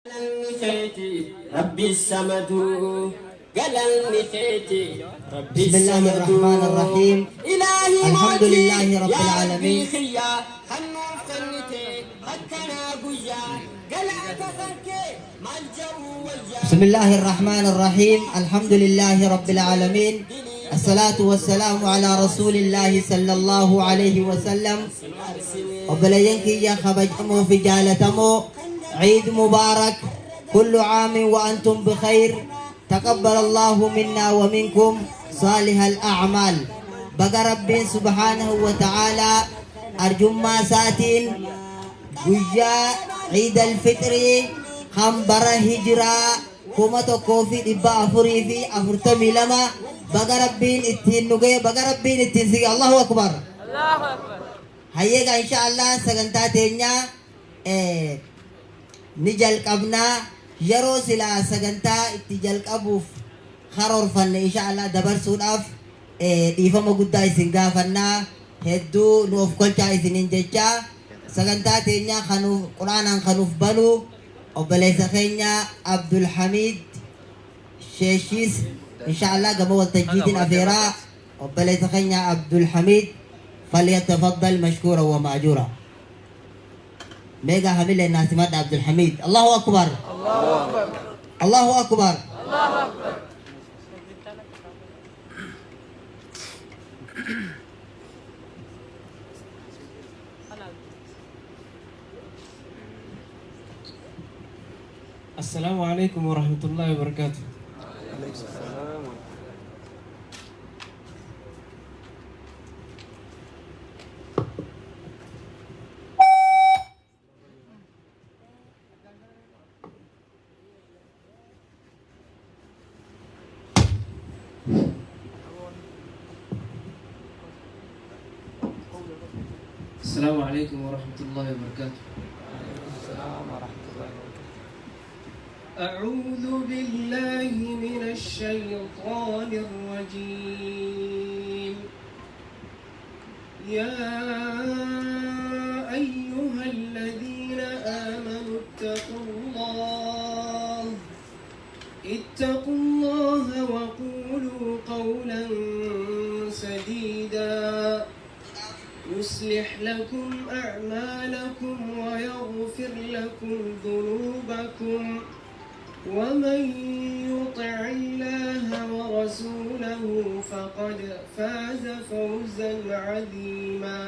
Galanni keeti Rabbi samadu galanni keeti Rabbi بسم الله samadu الرحمن الرحيم. Ilaahi الحمد mootii لله رب yaa Rabbii العالمين. kiyya kan nuuf kennite akkanaa guyyaa galata kan kee maal jedhu wayyaa بسم الله الرحمن الرحيم. الحمد لله رب العالمين. الصلاة والسلام على رسول الله صلى الله عليه وسلم. Obboleeyyan kiyya kabajamoo fi jaalatamoo, عيد مبارك، كل عام وأنتم بخير، تقبل الله منا ومنكم صالح الأعمال. Baga Rabbiin سبحانه وتعالى arjummaa isaatiin guyyaa عيد الفطر kan bara hijiraa 1442 baga Rabbiin ittiin nu ga'e, baga Rabbiin ittiin sige. الله أكبر. Hayyeega, إن شاء الله sagantaa teenyaa ni jalqabnaa. Yeroo silaa sagantaa itti jalqabuuf karoorfanne إن شاء الله dabarsuudhaaf dhiifama guddaa isin gaafannaa, hedduu nu of kolchaa isiniin jechaa, sagantaa teenyaa kanuuf quraanaan kanuuf banu obboleessa keenya Abdulhamid Sheeshiis إن شاء الله gama waltajjiitiin afeeraa. Obboleessa keenya Abdulhamid فليتفضل مشكورا ومأجورا. Meegaa hamilee naasimadha Abdulhamid. الله أكبر، الله أكبر. السلام عليكم ورحمة الله وبركاته. السلام عليكم ورحمة الله وبركاته. أعوذ بالله من الشيطان الرجيم. يا أيها الذين آمنوا اتقوا الله، اتقوا الله وقولوا قولا سديدا، يصلح لكم أعمالكم ويغفر لكم ذنوبكم، ومن يطع الله ورسوله فقد فاز فوزا عظيما.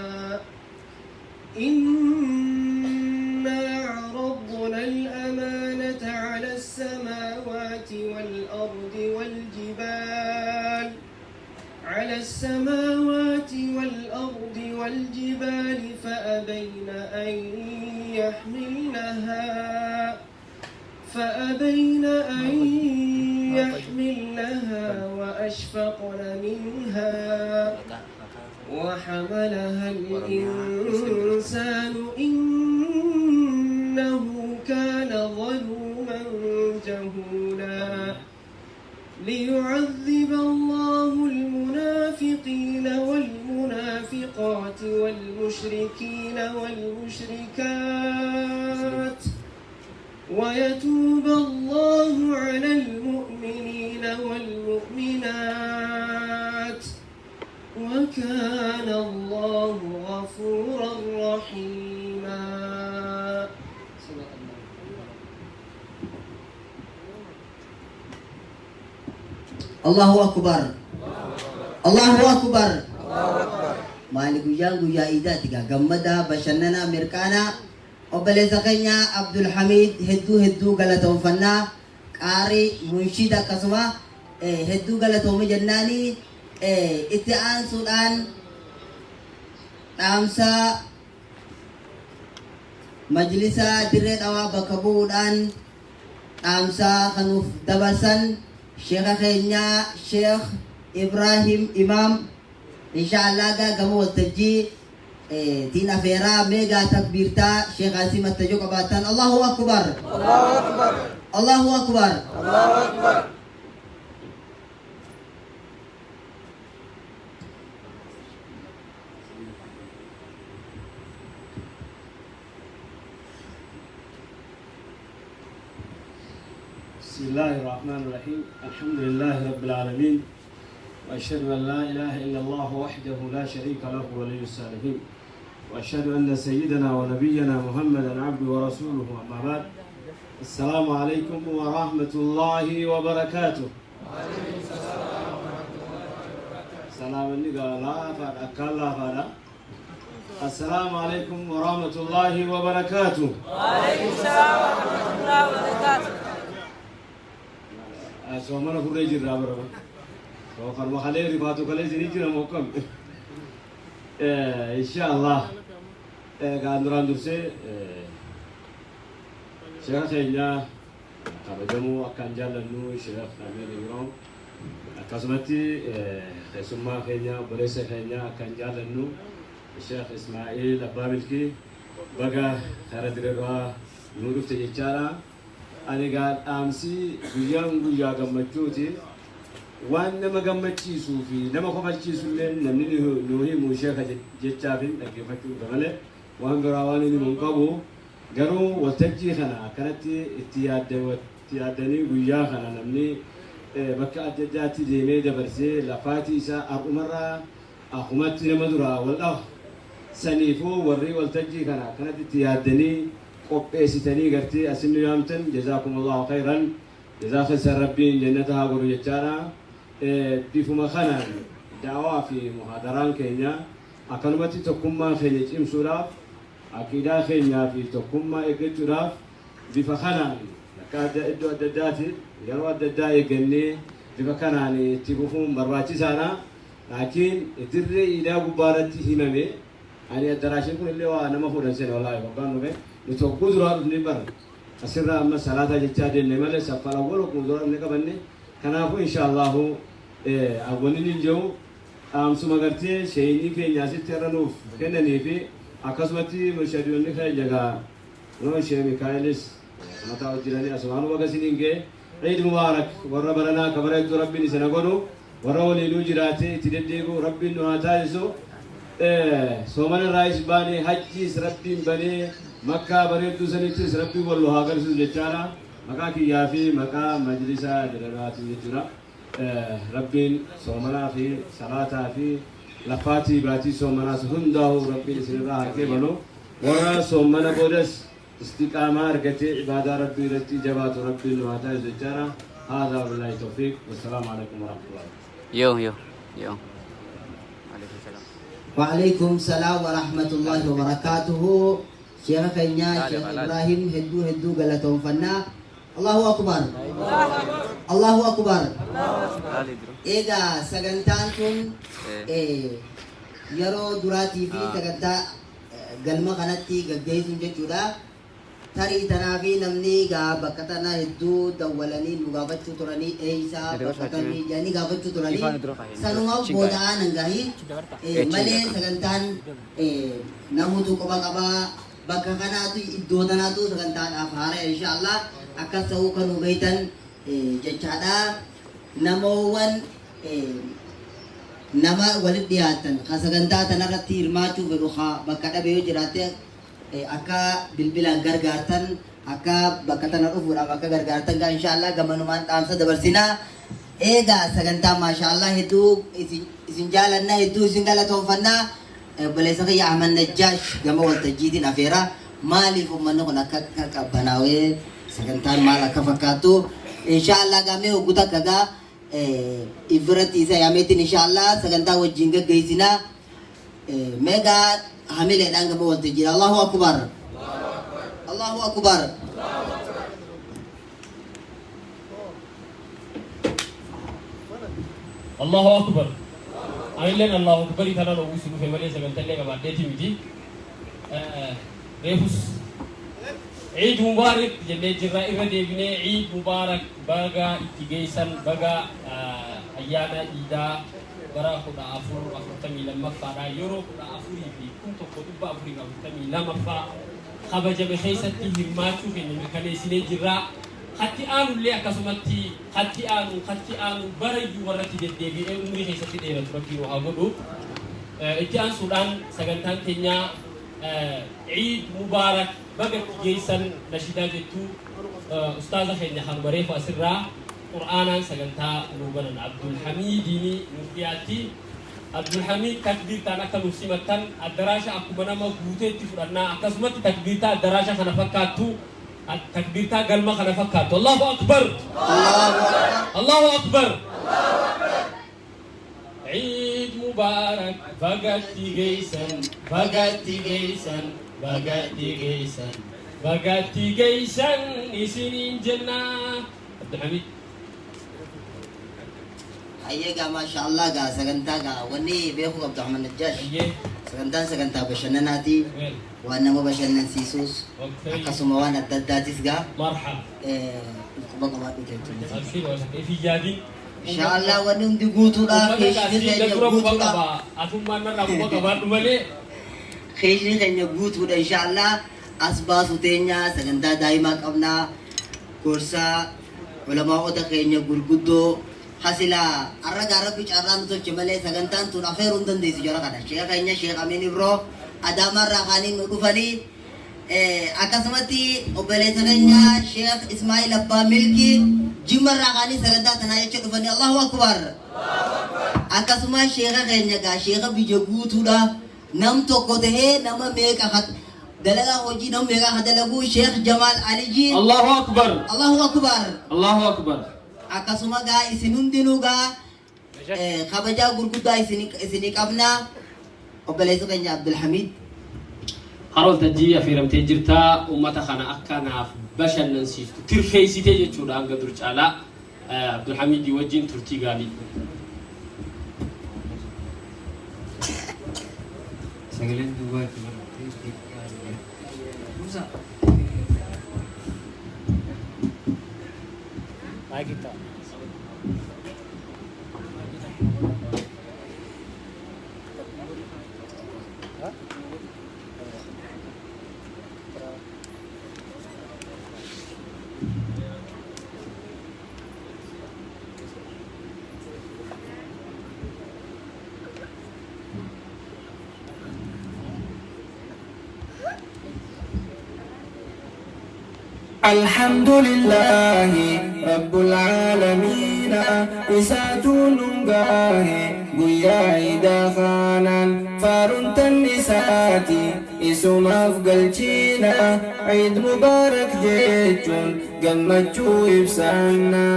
إنا عرضنا الأمانة على السماوات والأرض والجبال، على السماوات والأرض والجبال، فأبين أن يحملنها وأشفقن منها وحملها الإنسان، إنه كان ظلوما جهولا. ليعذب الله المنافقين والمنافقات والمشركين والمشركات ويتوب الله على المؤمنين والمؤمنات، وكان الله غفورا رحيما. صدق الله. الله أكبر، الله أكبر. Maali, guyyaan guyyaa iidaati gaa, gammadaa, bashannanaa, mirqaanaa. Obboleessa keenya Abdulhamid hedduu hedduu galatoonfannaa. Qaarii munshida akkasuma hedduu galatoomi jennaanii, itti aansuudhaan dhaamsa majlisa Dirree Dhawaa bakka bu'uudhaan dhaamsa kanuuf dabarsan sheeka keenya Sheekh Ibrahim Imaam إن شاء الله gaa gama waltajjii tiin afeeraa. Meegaa takbiirtaa sheekh Asim attajoo qabaatan. الله أكبر، الله أكبر. الله أكبر. بسم الله الرحمن الرحيم. الحمد لله رب العالمين، وأشهد أن لا إله إلا الله وحده لا شريك له ولي الصالحين، وأشهد أن سيدنا ونبينا محمدا عبده ورسوله. أما بعد، السلام عليكم ورحمة الله وبركاته. سلام لا فاد لا. السلام عليكم ورحمة الله وبركاته. وعليكم السلام ورحمة الله وبركاته. Soomana furree jirraa bara kanuma kalee rifaatu kalee isinii jira mokkam insha Allah. Gaan duraan dursee sheekha keenya kabajamuu akkaan jaallannu, Sheekh Amir Ibrahim, akkasumatti keessummaa keenya, obboleessa keenya akkaan jaallannu, Sheekh Ismaa'il Abbaa Milkii, baga kara dirree nuu dhufte jechaadha. Ani gaa dhaamsi guyyaan guyyaa gammachuuti. Waan nama gammachiisuu fi nama kofalchiisu illee namni nu himu sheeka jechaafin dhaggeeffachuu malee waan biraa waan inni hin qabu. Garuu waltajjii kana akkanatti itti yaaddanii guyyaa kana namni bakka adda addaatti deemee dabarsee lafaatii isaa har'umarraa akkumatti nama duraa wal dhawa. Saniifuu warri waltajjii kana akkanatti itti yaaddanii qopheessitanii gartee asin nu yaamtan, جزاكم الله خيرا, jazaa keessan Rabbiin jannata haa godhu jechaadha. Bifuma kanaan daawaa fi muhaadaraan keenya akkanumatti tokkummaa keenya cimsuudhaaf, aqiidaa keenyaa fi tokkummaa eeggachuudhaaf, bifa kanaan bakka adda iddoo adda addaati yeroo adda addaa eeggannee bifa kanaan itti fufuun barbaachisaadha. Laakiin dirree iidaa gubbaarratti himame ani addaraashin kun illee waa nama fuudhan sene. Wallaahi waggaan dhufe nuti hogguu duraa dhufne bara asirraa amma salaataa jechaa deemne malee saffala awwal hogguu duraa dhufne qabanne. Kanaafuu insha Allahu awwalli ni jiru dhaamsuma gartee sheeyinii keenya asitti irra nuuf kennanii fi akkasumatti murshadoonni keenya gaa noo Shee Mikaa'elis mataa hojjetanii asumaan baga isiniin ga'e. Ciid mubaarak. Warra baranaa ka bara hedduu Rabbiin isina godhu, warra waliinuu jiraatee itti deddeebi'u Rabbiin nu haa taasisu. Soomana irraayis baanee, hajjiis Rabbiin banee, Makkaa bareedduu sanittis Rabbiin wal nu haa agarsiisu jechaadha. Maqaa kiyyaa fi maqaa majlisa jedhamaati jechuudha. Rabbiin soomanaa fi salaataa fi lafaatii baatii soomanaas hundaa'u Rabbiin isinirraa haa qeebalu. Warra soomana boodas istiqaamaa argatee ibaadaa Rabbii irratti jabaatu Rabbiin nu haa taasisu jechaadha. هذا بالله التوفيق والسلام عليكم ورحمة الله. Yo, yo, yo. عليكم السلام. وعليكم السلام ورحمة الله وبركاته. شيخ keenya Sheekh Ibrahim, hedduu hedduu galatoonfannaa. الله أكبر. الله أكبر. Laali dura. Egaa sagantaan kun yeroo duraatii fi sagantaa galma kanatti gaggeessuun jechuudha. Tarii tanaa fi namni gaa bakka tana hedduu dawwalanii nu gaafachuu turanii, eeysaa bakka kamii jedhanii gaafachuu turanii, sanumaaf booda'aan hangahii malee sagantaan namutu quba qabaa. Bakka kanaatu, iddoo tanaatu sagantaadhaaf haara, inshaallah akkas ta'uu kan nu beeytan jechaadha. Namoowwan nama walitti dhiyaatan ka sagantaa tanarratti hirmaachuu fedhu ka bakka dhabe yoo jiraatte, akka bilbilaan gargaartan, akka bakka tana dhufuudhaaf akka gargaartan gaa inshaallah gamanumaan dhaamsa dabarsinaa. Eegaa sagantaa maashaallah hedduu isin jaalannaa, hedduu isin galatoonfannaa. Obboleessa kiyya Ahmad Najjaash gama waltajjiitiin afeera. Maaliif uummanni kun akka qabbanaawee, sagantaan maal akka fakkaattu inshaallah gaamee hoggu takka gaa ifirratti isa yaameetiin inshaallah sagantaa wajjin gaggeessinaa. Meegaa hamileedhaan gama waltajjiidha. الله أكبر, الله أكبر. الله أكبر. Anilleen الله أكبر tana dhowwuu si dhufe malee sagantallee qabaadheeti miti. Reefus Ciid Mubaarak jennee jirra. Irra deebinee Ciid Mubaarak, baga itti geessan, baga ayyaana iidaa bara 1442ffaadha, yeroo 14,442ffaa kabajame keessatti hirmaachuu keenya mirkaneessinee jirra. Hatti aanullee akkasumatti hatti aanu barayyuu warratti deddeebi'ee umrii keessatti dheeratu Rabbiin haa godhu. Itti aansuudhaan sagantaan keenya Ciid Mubaarak, baga itti geessan nashidaa jettuu. Ustaaza keenya kanuma reefu asirraa Qur'aanaan sagantaa nuu banan Abdulhamiidiin nuuf dhiyaatti. Abdulhamiid takbiirtaan akka nuuf simattan addaraasha akkuma nama guuteetti fudhannaa akkasumatti takbiirtaa addaraasha kana fakkaattu takbiirtaa galma kana fakkaattu. Allahu Akbar! Allahu Akbar! Eid Mubarak, bagatti geessan, bagatti geessan, bagatti geessan, bagatti geessan isiniin jennaa. Abdulhamid. Hayyee gaa, maasha Allah, gaa sagantaa gaa wanni beekuu qabdu, Ahmad Najjaash. Hayyee. Sagantaan sagantaa bashannanaati. Well. Waan nama bashannansiisuus akkasuma waan adda addaatis gaa Marhab. Quba qabaadhu jechuudha. Abshir, waan ifi yaadin. Insha Allah wanni hundi guutuudha. Ummata Keeshni gaasii keenya dura quba guutuudha. qaba. Atummaan narraa quba qabaadhu malee. Keeshni keenya guutuudha, insha Allah. As baasu teenya sagantaa daa'imaa qabnaa. Gorsaa ulamaa'ota keenya gurguddoo hasilaa arra gaa Rabbi carraa nu tolche malee sagantaan tun afeeruu hin dandeessu jara kana. Sheekha keenya Sheekh Amiin Ibroo Adaamaarraa kaanii nu dhufanii, akkasumatti obboleessa keenya Sheekh Ismaa'il Abbaa Milkii Jimmarraa kaanii sagantaa tanaa jecha dhufanii. Allahu Akbar. Akkasuma sheekha keenya gaa sheekha biyya guutuudha. Nam tokko tahee nama meeqa dalagaa hojii nama meeqa ka dalagu, Sheekh Jamaal Alijii. Allahu Akbar. Allahu Akbar. Allahu Akbar. Akkasuma gaa isin hundinuu gaa kabajaa gurguddaa isinii qabnaa. Obboleessa keenya Abdulhamid. Harold Tajjii affeeramtee jirta. Uummata kana akka naaf bashannansiiftu tirfeessitee jechuudha hanga dur caalaa. Abdulhamidii wajjin turtii gaarii. Sagaleen duubaa itti baratee. Musa. الحمد لله رب العالمين إساتو ننقاه قيا عيدا خانا فارنت النساتي إسما فقلتينا عيد مبارك جيتون قمتشو إبسانا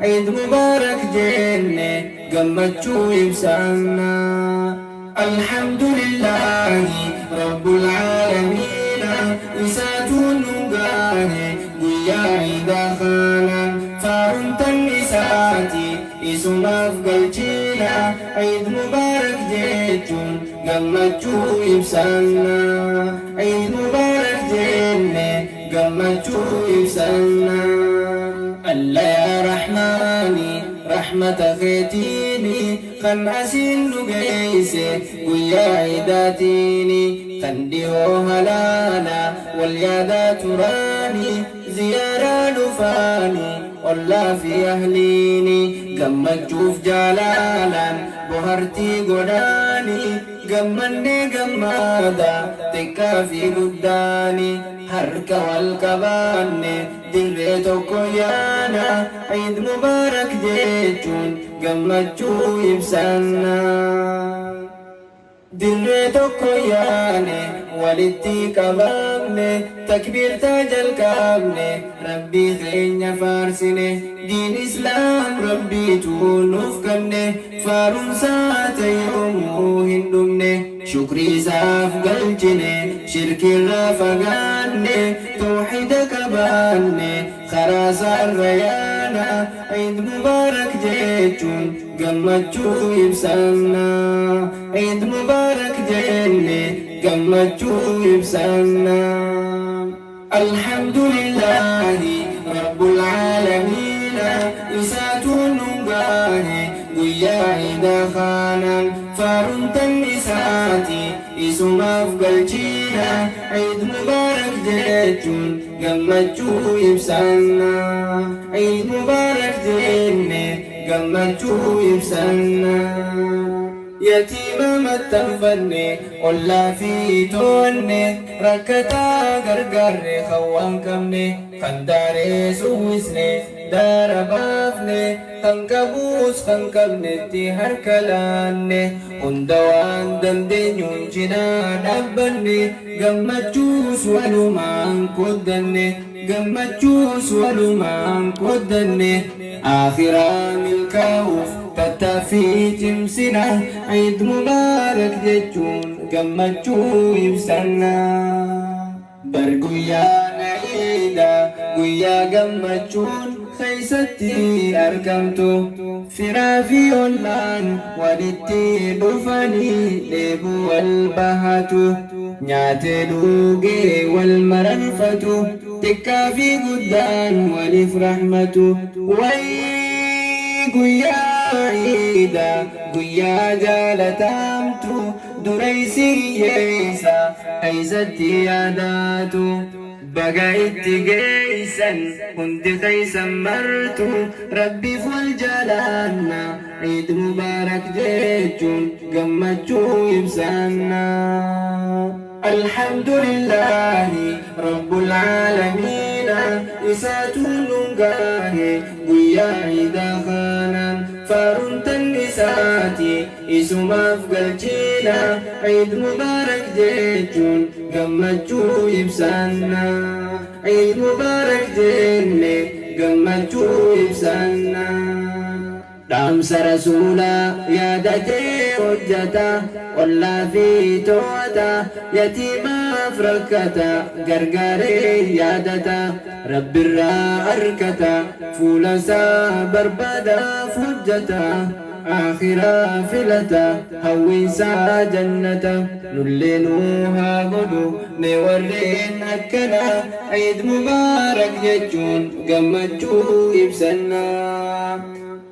عيد مبارك جنة قمتشو إبسانا. الحمد لله رب العالمين إساتو ننقاه قيا عيدا خانا فارنت النساتي إسما فقلتينا عيد مبارك جيتون قمتشو إبسانا عيد مبارك جنة قمتشو إبسانا. الله يا رحماني رحمة خيتيني خن أسين نقيسي قيا عيداتيني خنديو هلالا واليادا تراني زيارة لفاني والله في أهليني قمت جلالا بهرتي قداني قمني قمادا تكا في قداني harka wal qabaanne dirree tokko yaana عيد مبارك jechuun gammachuu ibsanna. Dirree tokko yaane walitti qabamne takbiirtaa jalqabne Rabbii keenya faarsine diin Islaam Rabbiitu nuuf kenne faarumsaa ta'e hin dhumne shukrii isaaf galchine shirkirraa fagaanne tawxiida qabaanne karaa isaarra yaana عيد مبارك jechuun gammachuu ibsanna عيد مبارك jenne gammachuu ibsanna. الحمد لله رب العالمين إساتو ننقاه قيا عيدا خانا فارنت النساتي إسما فقلتينا عيد مبارك jechuun gammachuu ibsanna عيد مبارك jenne gammachuu ibsanna. Yatiima maxxanfanne, ollaa fi to'anne, rakkataa gargaarre kan waan qabne, kan daarees uwwisne, daara baafne, kan qabuus kan qabnetti harka laanne, hunda waan dandeenyuun cinaa dhaabbanne, gammachuus walumaan qooddanne, gammachuus walumaan qooddanne, aakhiraa milkaa'uuf tattaaffii cimsina, Eid Mubarak jechuun gammachuu ibsanna. Bar guyyaan Iida guyyaa gammachuun keessatti argamtu, firaa fi ollaan walitti dhufanii dheebuu wal bahatu, nyaatee dhugee wal mararfatu, xiqqaa fi guddaan waliif rahmatu. Wayii guyyaa Iida guyyaa jaalatamtu, dureessi hiyyeessa keessatti yaadatu, baga itti geessan hundi keessan martu, rabbiif wal jaalanna, Eid Mubarak jechuun gammachuu ibsanna. Alhamdulillahi Rabbul Aalamiina, isaatu nun gahe guyyaa iidaa kanaan, faaruntan isaati isumaaf galchina, Eid Mubarak jechuun gammachuu ibsanna. Eid Mubarak jenne gammachuu ibsanna. Dhaamsa rasuulaa yaadatee hojjata, ollaa fi to'ata, yatiimaaf rakkata gargaaree yaadata, rabbirraa arkata, fuula isaa barbaadaaf hojjata, aakhiraa filata, hawwiinsaa jannata, nullee nuu haa godhu mee warreen akkana, Eid Mubarak jechuun gammachuu ibsanna.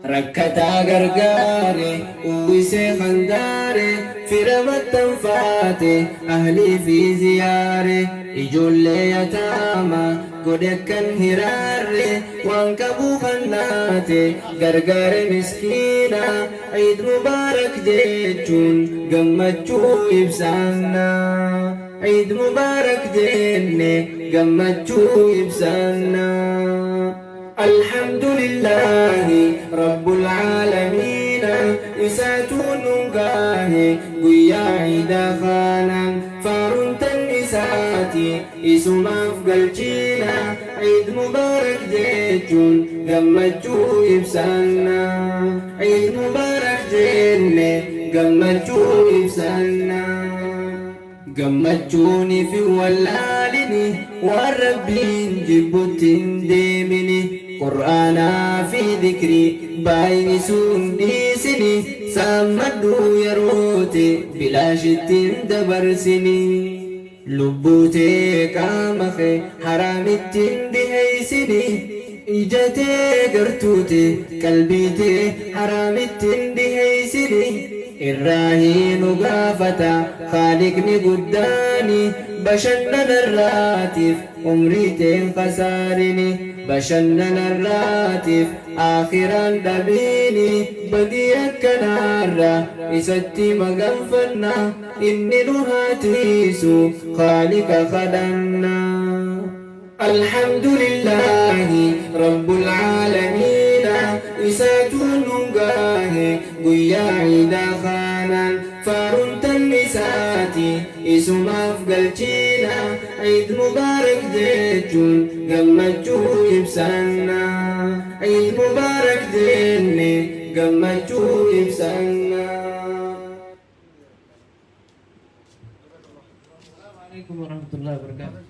Rakkataa gargaare, uwwisee handaare, fira maxxanfaate, ahlii fi ziyaare, ijoollee yataama godhe akkan hiraarre, waan qabu kannaate gargaare miskiina, Eid Mubarak jechuun gammachuu ibsanna. Eid Mubarak jenne gammachuu ibsanna. Alhamdulillahi Rabbul Aalamiina, isaatu nun gahe guyyaa iidaa kanaan, faaruntan isaati isumaaf galchina, Eid Mubarak jechuun gammachuu ibsanna. Eid Mubarak jenne gammachuu ibsanna. Gammachuuni fi wallaalini, waan rabbiin jibbutti hin deemini, qur'aanaa fi dhikrii baay'isuun dhiisini, saammadhu yeroote bilaashitti hin dabarsini, lubbuu tee qaama kee haraamitti hin dhiheessini, ija tee gartuute qalbii tee haraamitti hin dhiheessini, irraa nu gaafata khaaliqni guddaani, bashannanarraatiif umrii teen khasaarini, bashannanarraatiif aakhiraan dhabiini, badii akkanaarra isatti maganfanna, inni nu haatiisu khaaliqa kadhanna. Alhamdulillahi Rabbul Aalamiina, isaatu nun gahe guyyaa iidaa kanaan, faaruntan isaati isumaaf galchina, Eid Mubarak jechuun gammachuu ibsanna. Eid Mubarak jenne gammachuu ibsanna. عليكم ورحمة الله وبركاته.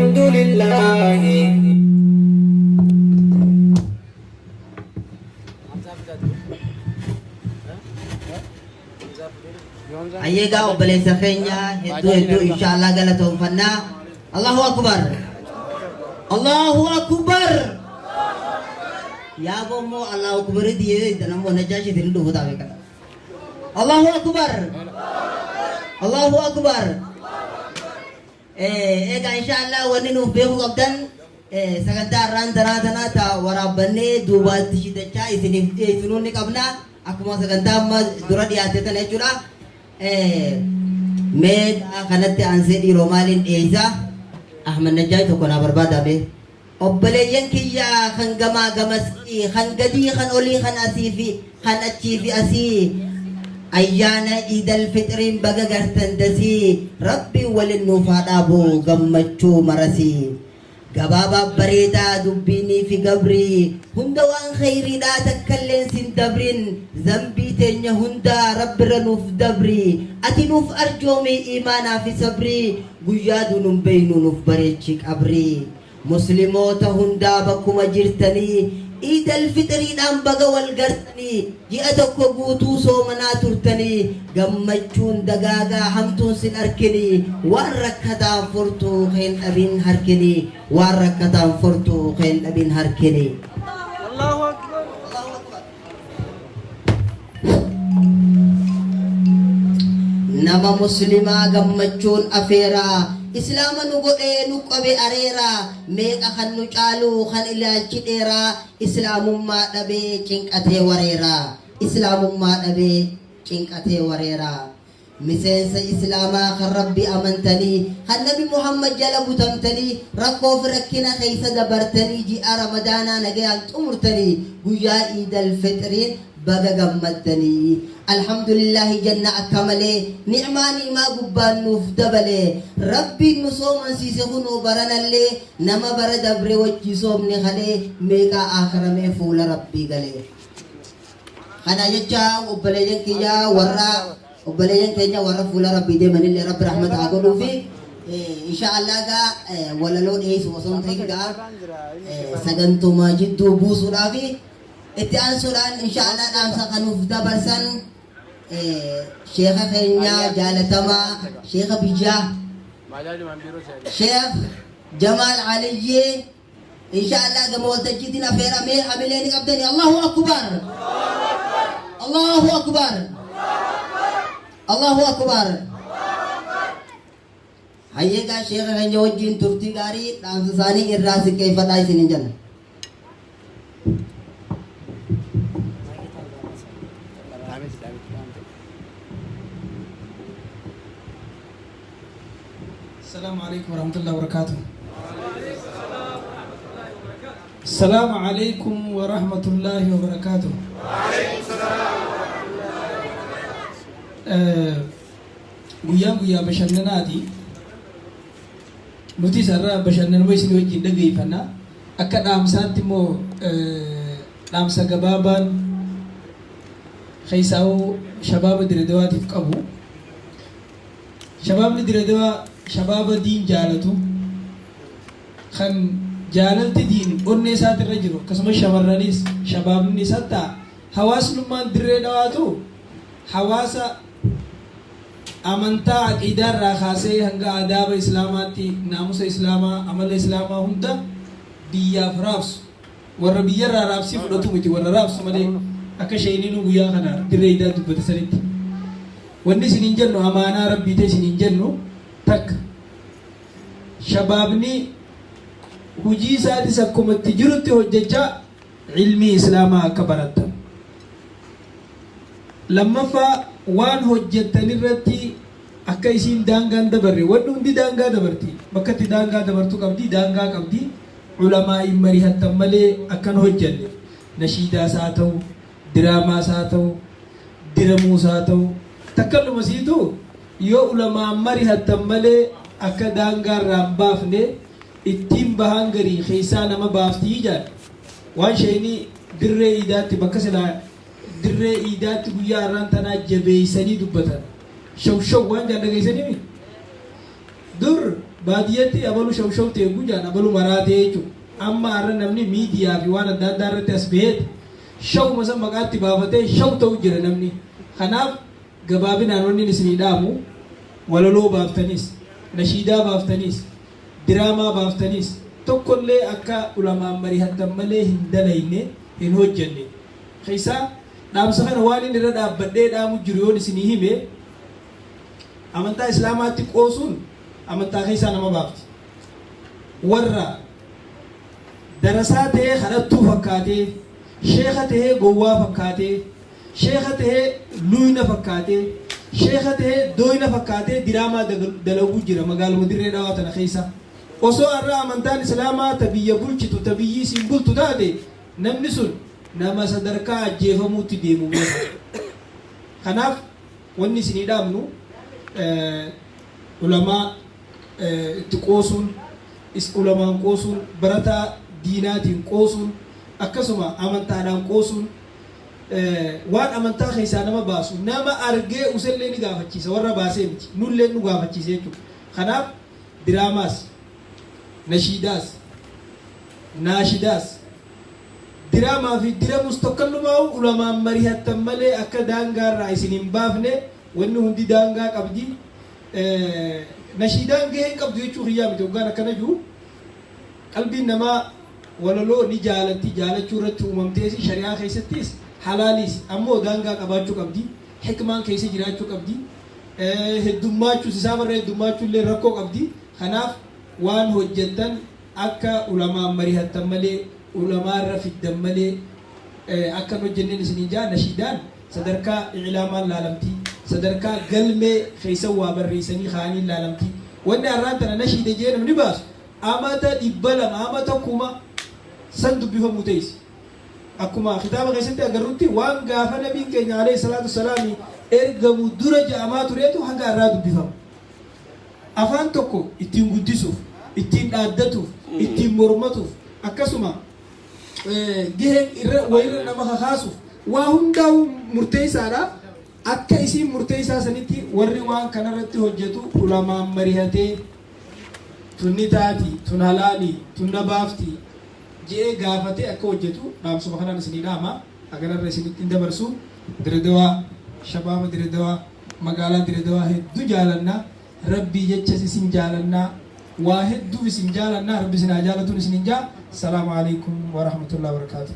Alhamdulillahi. Ayyeegaa obboleessa keenya hedduu hedduu inshaallah galatoonfannaa. Allahu akbar. Allahu akbar. Yaa bommoo Allahu akbar diyee namoo najaashiitiin dhufu taa'e kana. Allahu akbar. Allahu akbar. Egaa inshaallah wanni nuuf beekuu qabdan Sagantaa har'aan tanaa tanaa ta waraabbannee duubaatti shidachaa isiniif dhiyeessinuu ni qabna. Akkuma sagantaa amma dura dhiyaate tana jechuudha. Mee kanatti aansee dhiiroo maaliin dhiyeessa? Ahmad Najjaash tokko naa barbaada mee. Obboleeyyan kiyya kan gamaa gamasii, kan gadii, kan olii, kan asii fi kan achii fi asii ayyaana Iidal Fixriin baga gartan dasii Rabbiin walin nuuf haa dhaabu gammachuu marasii. Gabaabaa bareedaa dubbiinii fi gabrii hunda waan kheyriidhaa takkalleen sin dabrin zambii teenya hundaa Rabbirra nuuf dabri ati nuuf arjoomi iimaanaa fi sabrii guyyaa duunu hin beeynu nuuf bareechi qabrii Muslimoota hundaa bakkuma jirtanii Iid Al-Fixriidhaan baga wal gartanii Ji'a tokko guutuu soomanaa turtanii Gammachuun dagaagaa hamtuun sin arkinii Waan rakkataan furtuu keen dhabin harkinii Waan rakkataan furtuu keen dhabin harkinii. Allahu Akbar. Nama muslimaa gammachuun afeeraa Islaama nu godhee nu qabe areeraa Meeqa kan nu caalu kan ilaalchi dheeraa Islaamummaa dhabee cinqatee wareeraa Islaamummaa dhabee cinqatee wareeraa Miseensa Islaamaa kan Rabbi amantanii, kan Nabi Muhammad jala butamtanii, rakkoo fi rakkina keessa dabartanii ji'a Ramadaanaa nagayaan xumurtanii guyyaa Iidal Fixriin baga gammaddanii. Alhamdulillaahi jenna akka malee ni'maa ni'maa gubbaan nuuf dabale. Rabbiin nu soomansiise kunoo baranallee nama bara dabre wajji soomne kalee meeqaa aakhiramee fuula Rabbii galee. Kana jecha obboleeyyan kiyya warra obboleeyyan keenya warra fuula Rabbii deemanillee Rabbi rahmata haa godhuu fi insha Allah gaa walaloo dhiyeessu osoo hin ta'in gaa sagantuma jidduu buusuudhaa fi itti aansuudhaan insha Allah dhaamsa kanuuf dabarsan sheekha keenya jaalatamaa sheekha biyyaa Sheekh Jamaal Aliyyee Insha Allah gama waltajjiitiin afeeramee hamilee ni qabdani. Allahu Akbar! Allahu Akbar! Allahu Akbar! Hayyeegaa sheekha keenya wajjin turtii gaarii dhaamsa isaanii irraa siqqeeffadhaa isiniin jenna. السلام عليكم ورحمة الله وبركاته السلام عليكم ورحمة الله وبركاته Guyyaan guyyaa bashannanaati. Nuti isarraa bashannanuma isin wajjin dhageeffanna. Akka dhaamsaatti immoo dhaamsa gabaabaan keessaa'uu shabaaba Diredawaatiif qabu. Shabaabni Diredawaa shabaaba diin jaalatu, kan jaalalti diin onnee isaatirra jiru, akkasumas shamarraniis shabaabnis hattaa hawaasnummaan Dirree Dhawaatu hawaasa amantaa aqiidaa irraa kaasee hanga aadaaba Islaamaatti naamusa Islaamaa amala Islaamaa hunda biyyaaf raabsu. Warra biyyarraa raabsii fudhatu miti warra raabsu malee akka sheeyniinuu guyyaa kana Dirree Idaa dubbate sanitti. Wanni isiniin jennu amaanaa Rabbii ta'e isiniin jennu takka. Shabaabni hujii isaatis akkuma itti jirutti hojjechaa ilmii Islaamaa akka barattan. Lammaffaa waan hojjettan irratti akka isiin daangaan dabarre wanni hundi daangaa dabarti bakka itti daangaa dabartu qabdi daangaa qabdi ulamaa'iin marihattan malee akkan hojjanne nashiidaas haa ta'u diraamaas haa ta'u diramuus haa ta'u takkalluma siitu yoo ulamaan marihattan malee akka daangaa irraa hin baafne ittiin bahaan garii keessaa nama baaftii jaan waan sheeyni dirree iidaatti bakka silaa dirree iidaatti guyyaa har'aan tanaa jabeeysanii dubbatan shaw shaw waan jaan dhageeysanii dur baadiyyatti abalu shaw shaw ta'e gujaan abalu maraatee jechuudha. Amma har'a namni miidiyaa fi waan adda addaa irratti as baheet shawuma san maqaatti baafatee shaw ta'u jira namni. Kanaaf gabaabinaan wanni isinii dhaamu walaloo baaftaniis, nashiidaa baaftaniis, diraamaa baaftaniis tokkollee akka ulamaan marihattan malee hin dalayne hin hojjenne. Keessaa dhaamsa kana waan inni irra dhaabbadhee dhaamu jiru yoon isinii hime amantaa Islaamaatti qoosuun amantaa keessaa nama baafti. Warra Darasaa tahee kadhattuu fakkaatee, sheekha tahee gowwaa fakkaatee, sheekha tahee luyna fakkaatee, sheekha tahee dooyna fakkaatee diraamaa dalaguu jira magaaluma Dirree Dhawaa tana keessa. Osoo arra amantaan Islaamaa ta biyya bulchitu ta biyyi isiin bultu taate namni sun nama sadarkaa ajjeefamuutti deemu beeka. Kanaaf wanni isinii dhaamnu ulamaa itti qoosuun, ulamaan qoosuun, barataa diinaatiin qoosuun, akkasuma amantaadhaan qoosuun waan amantaa keessaa nama baasu nama argee usellee ni gaafachiisa warra baasee miti nullee nu gaafachiisa jechuudha. Kanaaf diraamaas, nashiidaas, naashidaas, diraamaa fi diramus tokkallumaa'u ulamaan marihattan malee akka daangaarraa isin hin baafne wanni hundi daangaa qabdi. Nashiidaan gahee hin qabdu jechuu kiyyaa miti hoggaan akkana jiru. Qalbiin namaa walaloo ni jaalatti, jaalachuu irratti uumamteesi, shari'aa keessattis halaaliis, ammoo daangaa qabaachuu qabdi, hikmaan keessa jiraachuu qabdi, heddummaachus hisaabarra heddummaachuu illee rakkoo qabdi. Kanaaf waan hojjettan akka ulamaan marihattan malee, ulamaarra fiddan malee akka hin hojjenneen isiniin ja'a. Nashiidaan sadarkaa i'laamaan laalamti, sadarkaa galmee keessa waa barreessanii kaa'aniin laalamti. Wanni har'aan tana nashiida jee namni baasu amata 200, amata 1000 san dubbifamuu teessi. Akkuma kitaaba keessatti agarrutti waan gaafa nabiin keenya alayhi salaatu wassalaami ergamu dura ja'amaa tureetu hanga har'aa dubbifama. Afaan tokko ittiin guddisuuf, ittiin dhaaddatuuf, ittiin mormatuuf, akkasuma gaheen irra wayirra nama kakaasuuf waa hundaa'uu murteessaadha. Akka isiin murteessaa sanitti warri waan kanarratti hojjetu ulamaan marihatee tun ni taati, tun halaali, tun na baafti je'ee gaafatee akka hojjetu dhaamsuma kanaan isinii dhaama. Haganarra isinitti hin dabarsu. Diredawaa, shabaaba Diredawaa, magaalaa Diredawaa hedduu jaalanna. Rabbii jechas isin jaalanna. Waa hedduuf isin jaalanna. Rabbi isin haa jaalatuun isinin jaa. Salaamu alaikum wa rahmatullahi wa barakaatuh.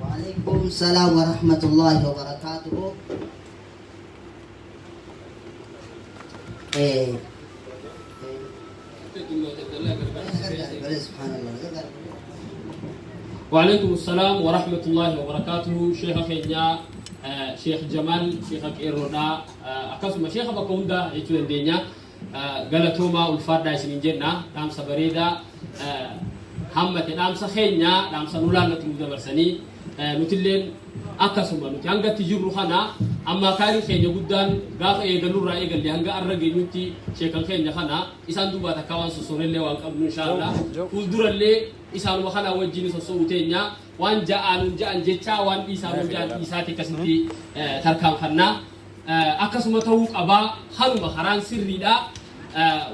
وعليكم السلام ورحمة الله وبركاته. إيه. سبحان الله. وعليكم السلام ورحمة الله وبركاته. شيخ keenya Sheekh Jamal, Sheekha Qeerroodhaa, akkasuma Sheekha bakka hundaa jechuu dandeenya. Galatoomaa, ulfaadhaa isiniin jenna. Dhaamsa bareedaa hammate, dhaamsa keenya, dhaamsa nu laallatu nu dabarsanii, nutilleen akkasuma nuti hanga itti jirru kana amma kaarii keenya guddaan gaafa eegalurraa eegalle hanga arra geenyutti sheekan keenya kana isaan duubaa takkaa waan sossoonellee waan qabnu, inshaallah fuuldurallee isaanuma kana wajjin sosso'uu teenya, waan ja'aanuun ja'an jechaa, waan dhiisaanuun ja'an dhiisaati akkasitti tarkaanfannaa. Akkasuma ta'uu qabaa, kanuma karaan sirriidha.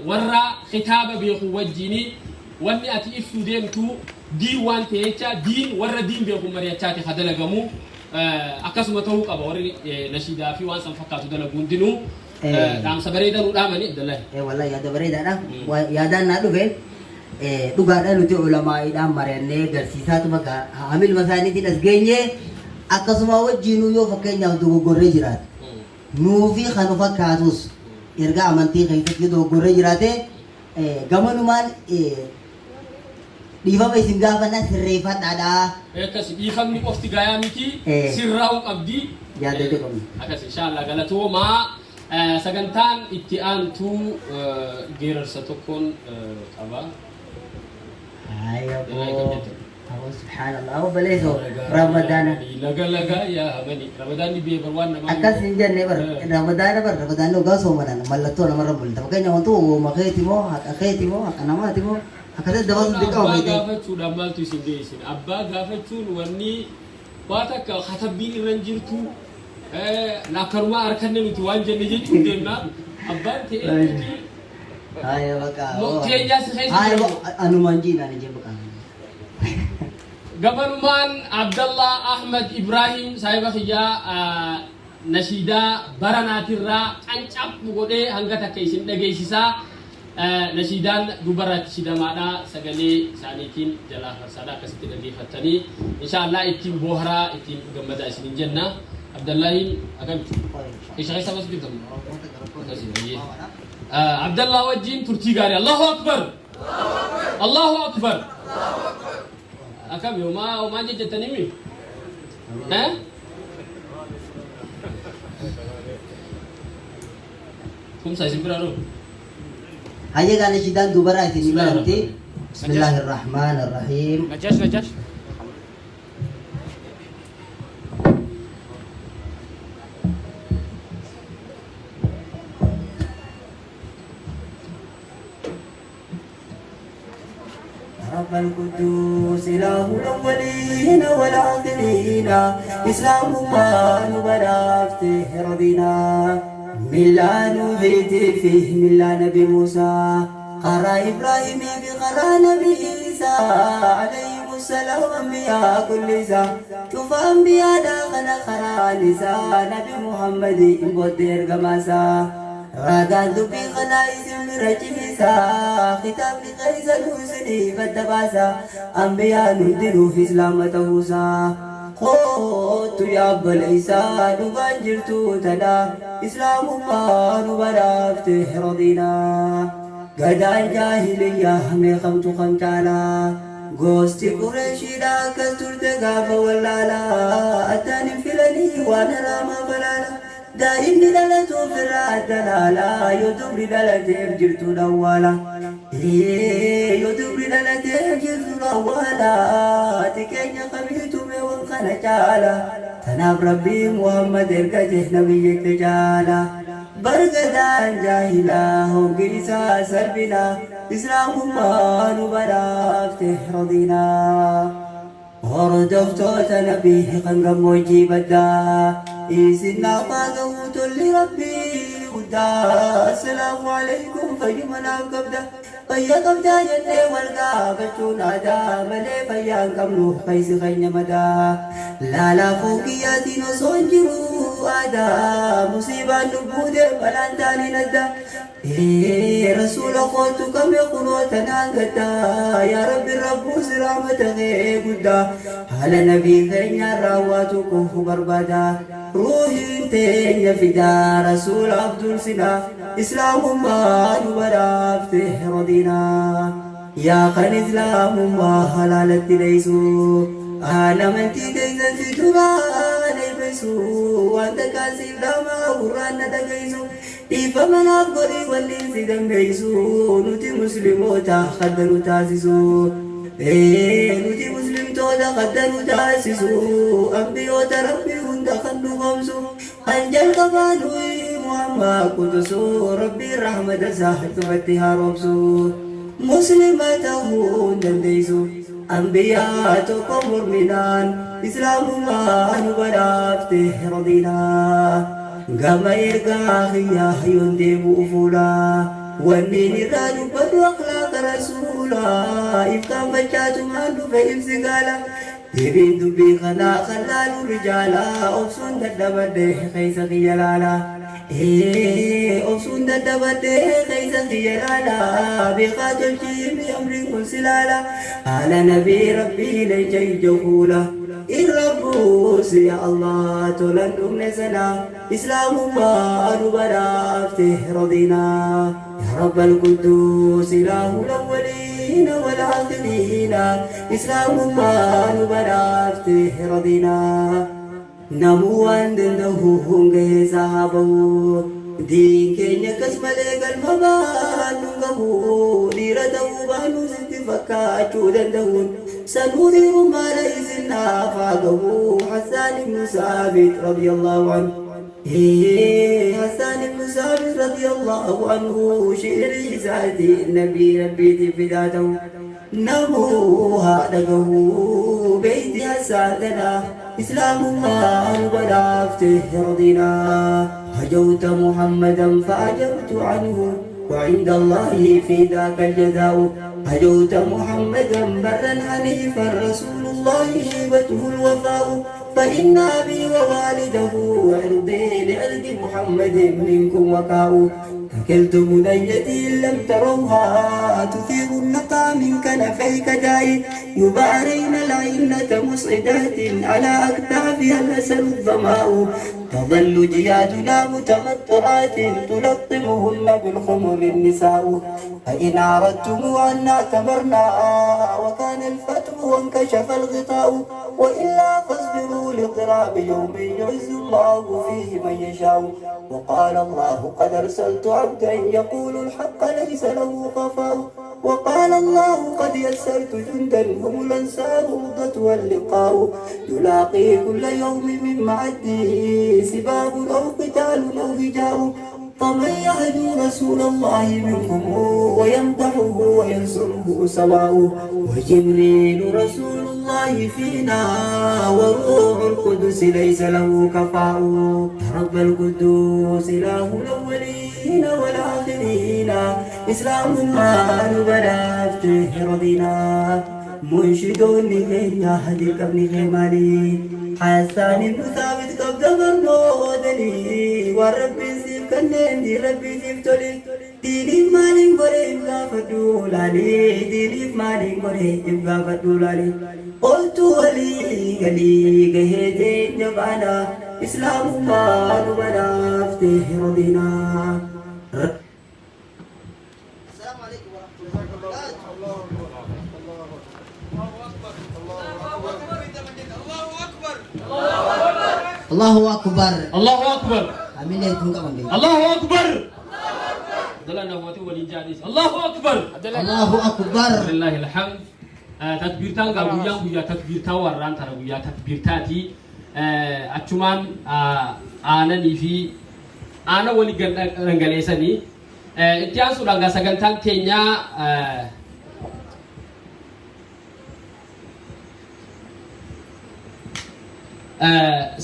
Warra kitaaba beeku wajjini wanni ati ibsuu deemtu diin waan ta'e jecha, diin warra diin beeku mari'achaati ka dalagamu. Akkasuma ta'uu qaba warri nashiidaa fi waan san fakkaatu dalagu hundinuu. Dhaamsa bareedaa nu dhaamani, Abdallahi. Wallahi yaada bareedaadha. Yaadaan naa dhufe dhugaadha, nuti ulamaa'iidhaan mari'annee garsiisaatuma hamilma isaaniitiin as geenye. Akkasuma wajjiinuu yoo fakkeenyaaf dogoggorree jiraate, nuufi kan nu fakkaatus erga amantii keessatti yoo dogoggorree jiraate, gamanumaan dhiifama isin gaafanna, sirreeffadhaadha. Akkas, dhiifamni qofti gayaa miti, sirraa'uu qabdi. Yaada jedhamu. Akkas, inshaallah, galatoomaa. Sagantaan itti aantu geerarsa tokkoon qaba. Haaya boo. Aboo, subhaanallah, obboleessoo Ramadaana. Laga laga yaamani Ramadaanni biyya bar waan namaa Akkas hin jenne bar. Ramadaana bar, Ramadaanni hoggaa soomanan mallattoo namarra mul'ata. Fakkeenya wantu uumama keeti moo haqa keeti moo haqa namaati moo akkasitti dabaluu dirqama Abbaa beekte. gaafachuudhaan maaltu isin geessin? Abbaa gaafachuun wanni waa takka katabbiin irra hin jirtu, akkanumaa harkanne nuti waan jenne jechuun deemna. Abbaan ta'ee nuti Haaya baqa. Teenyaa si keessa Haaya jiru. Anumaan jiidhaan ijee baqa. Gabanumaan Abdallah Ahmad Ibrahim saahiba kiyyaa nashiidaa baranaatirraa qancaphu godhee hanga takka isin dhageessisaa. Nashiidaan dubarratti shidamaadha, sagalee isaaniitiin jalaa farsaadha, akkasitti dhageeffattanii inshaallah ittiin booharaa, ittiin gammadaa isinin jenna. Abdallaahiin akkamitti? Keessa keessa bas jirtan. Abdallaa wajjin turtii gaarii. Allahu Akbar! Allahu Akbar! Akkami homaa homaan jejjettanii mi? Eh? Kumsa isin bira roo? Hayyee gaana shidaan dubaraa isin ni banamti. Bismillaahi Rahmaan Rahiim. Najash, Najash. رب القدوس إله الأولين والآخرين إسلام ما نبرافته رضينا ملا نبيت فيه ملا نبي موسى قرى إبراهيم بقرى نبي عيسى عليهم السلام أنبياء كل سا شوف أنبياء داخل قرى نساء نبي محمد إن قماسا Ragaan dubbii kanaa isin bira cimisa. Kitaabni keessa nuusiniif adda baasa. Ambiyaan hundinuuf islaama ta'uusaa. Kootu yaa obboleessaa dhugaan jirtu tana. Islaamummaa nu badhaafte radiinaa. Gadaan jaahiliyyaa meeqamtu kan caalaa. Gosti Qureeshiidha akkas turte gaafa wallaalaa. Addaan hin filanii waan haraamaa balaala. Daa'imni dhalatuuf irraa adda laala. Yoo dubri dhalateef jirtu dhawwaala. Yoo dubri dhalateef jirtu dhawwaala. Ati keenya kamiitu mee waan kana caala. Tanaaf Rabbii Muhammad ergate nabiyyitti caala. Bargadaan jaahilaa hongi isaa salphina. Islaamummaa nu badhaafte radiinaa. Hordoftoota nabii kan gammoojjii baddaa isin naafaa gahuu tolli rabbii guddaa. Assalaamu alaikum fayyuma naaf qabda fayya qabdaa jennee wal gaafachuun aadaa malee fayyaa hin qabnu keessi keenya madaa. Laalaa foonkiyyaatiin osoo hin jiru aadaa musiibaan lubbuu balaan taaniin adda. Rasuula kootu kame kunoo tanaan gaddaa yaa rabbi rabbuu si rahmata kee guddaa haala nabii keenya raawwatu kufu barbaada ruuhiin teenya fidaa rasuula abdul sinaa islaamummaa nu badhaafte radiinaa yaa kan islaamummaa halaalatti dheeysu amantii teessan si duraa dheeyfessu waan takkaan siif dhaamaa gurraan na dhageessu dhiifama naaf godhii waliin si dandeessu nuti musliimoota kadda nu taasisu nuti muslimtoota kadda nu taasisu ambiyoota rabbii hunda kan nu goomsu kan jalqabaa nuyi Muhammad qudusu rabbii rahmata isaa cufatti haaromsu muslima ta'uu hin dandeessu ambiyaa tokko morminaan islaamummaa nu badhaafte radiinaa. Gama ergaa kiyyaa yoon deebi'u fuula wanniin irraa dubbadhu akhlaaqa rasuula ifkaan fachaatumaan dhufe ibsi gaala deebiin dubbii kanaa kan laalu rijaala obsuun dadhabadhe keessa kiyya laala obsuun dadhabadhe keessa kiyya laala beekaa tolchii amriin kun si laala haala nabii rabbii leenca ija fuula irra buusi ya Allah tolan dhumne sana islaamummaa nu badhaafte radiinaa يا رب القدوس إله الأولين والآخرين إسلام ما نبرافته رضينا namuu waan danda'u hongee isaa bahu diin keenya akkas malee galma baanu gahu dhiira ta'uu baanu sitti fakkaachuu danda'uun sanuu dhiirummaadha isin naaf haa gahu. Hassaan ibnu Saabit radiyallahu anhu, Hassaan ibnu Saabit radiyallahu anhu shiirii isaati nabii rabbiitiif fidaa ta'u namuu haa dhagahu beeyti Hassaan tana islaamummaa nu badhaafte radiinaa. هجوت محمدا فأجبت عنه وعند الله في ذاك الجزاء. هجوت محمدا برا حنيفا رسول الله شيبته الوفاء فإن أبي ووالده وعرضي لعرض محمد منكم وكاء. أكلت بنيتي لم تروها تثير النقى من كنفيك داي يبارين العينة مسعدات على أكتافها الأسل الظماء تظل جيادنا متمطرات تلطمهن بالخمر النساء فإن عرضتم عنا اعتبرنا وكان الفتح وانكشف الغطاء وإلا فاصبروا لاضطراب يوم يعز الله فيه من يشاء وقال الله قد أرسلت عبدا يقول الحق ليس له خفاء وقال الله قد يسرت جندا هم الأنصار رضة واللقاء يلاقي كل يوم من معده سباب أو قتال أو هجاء فمن يهدو رسول الله منكم ويمدحه وينصره سواء وجبريل رسول الله فينا وروح القدس ليس له كفاء رب القدوس إله الأولين والآخرين إسلام ما نبرافته رضينا منشدون يا هدي قبل مالي حسان بن ثابت قبل برنودني وربي سيف كنني ربي سيف تولي ديني مالين قري غافدو لالي ديني مالين قري غافدو لالي قلت ولي قلي قهيتين جبانا إسلام ما نبرافته رضينا. السلام عليكم ورحمة الله وبركاته. الله أكبر. الله أكبر. Amilee tun qaban beeku. الله أكبر. Abdullah namooti waliin jaanis. الله أكبر. الله أكبر. لله الحمد. Takbiirtaan gaa guyyaan guyyaa takbiirtaa warraan tana guyyaa takbiirtaati. Achumaan aananii fi aana walii dhangaleessanii itti aansuudhaan gaa sagantaan teenyaa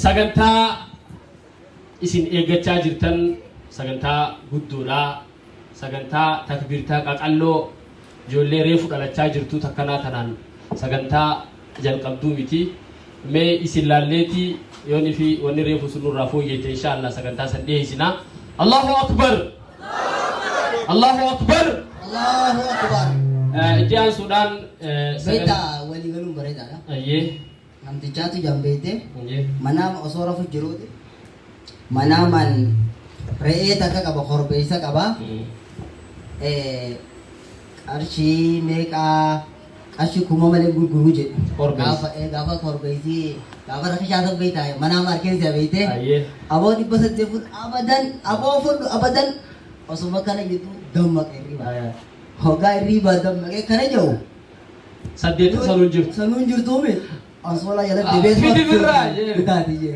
sagantaa isin eeggachaa jirtan sagantaa guddoodha. Sagantaa takbiirtaa qaqalloo ijoollee reefu dhalachaa jirtu takkanaa tanaan sagantaa jalqabduu miti. Mee isin laalleeti yooni fi wanni reefu sun nurraa fooyyete insha Allah sagantaa san dhiyeessina. الله أكبر. الله أكبر. الله أكبر. Itti aansuudhaan Beektaa walii galuun bareedaadha. Ayyee. Namtichaatu jambeete Ayyee. manaama osoo rafu jiruuti manaamaan re'ee takka qaba korbeessa qaba. Qarshii meeqaa qarshii kuma malee gurguruu jedhu. Korbeessa. Gaafa korbeessi gaafa rakishaa san beektaa manaama harkeensa beekte. Ayyee. Aboo 800 fudhu abadan aboo fudhu abadan osuma kana jettu dammaqe hirriba. Hoggaa hirriba dammaqee kana jiru. Saddeetu sanuun jirtu. Sanuun jirtuumi. Ansoolaa jala deebee Fidi birraa jee. Bitaati jee.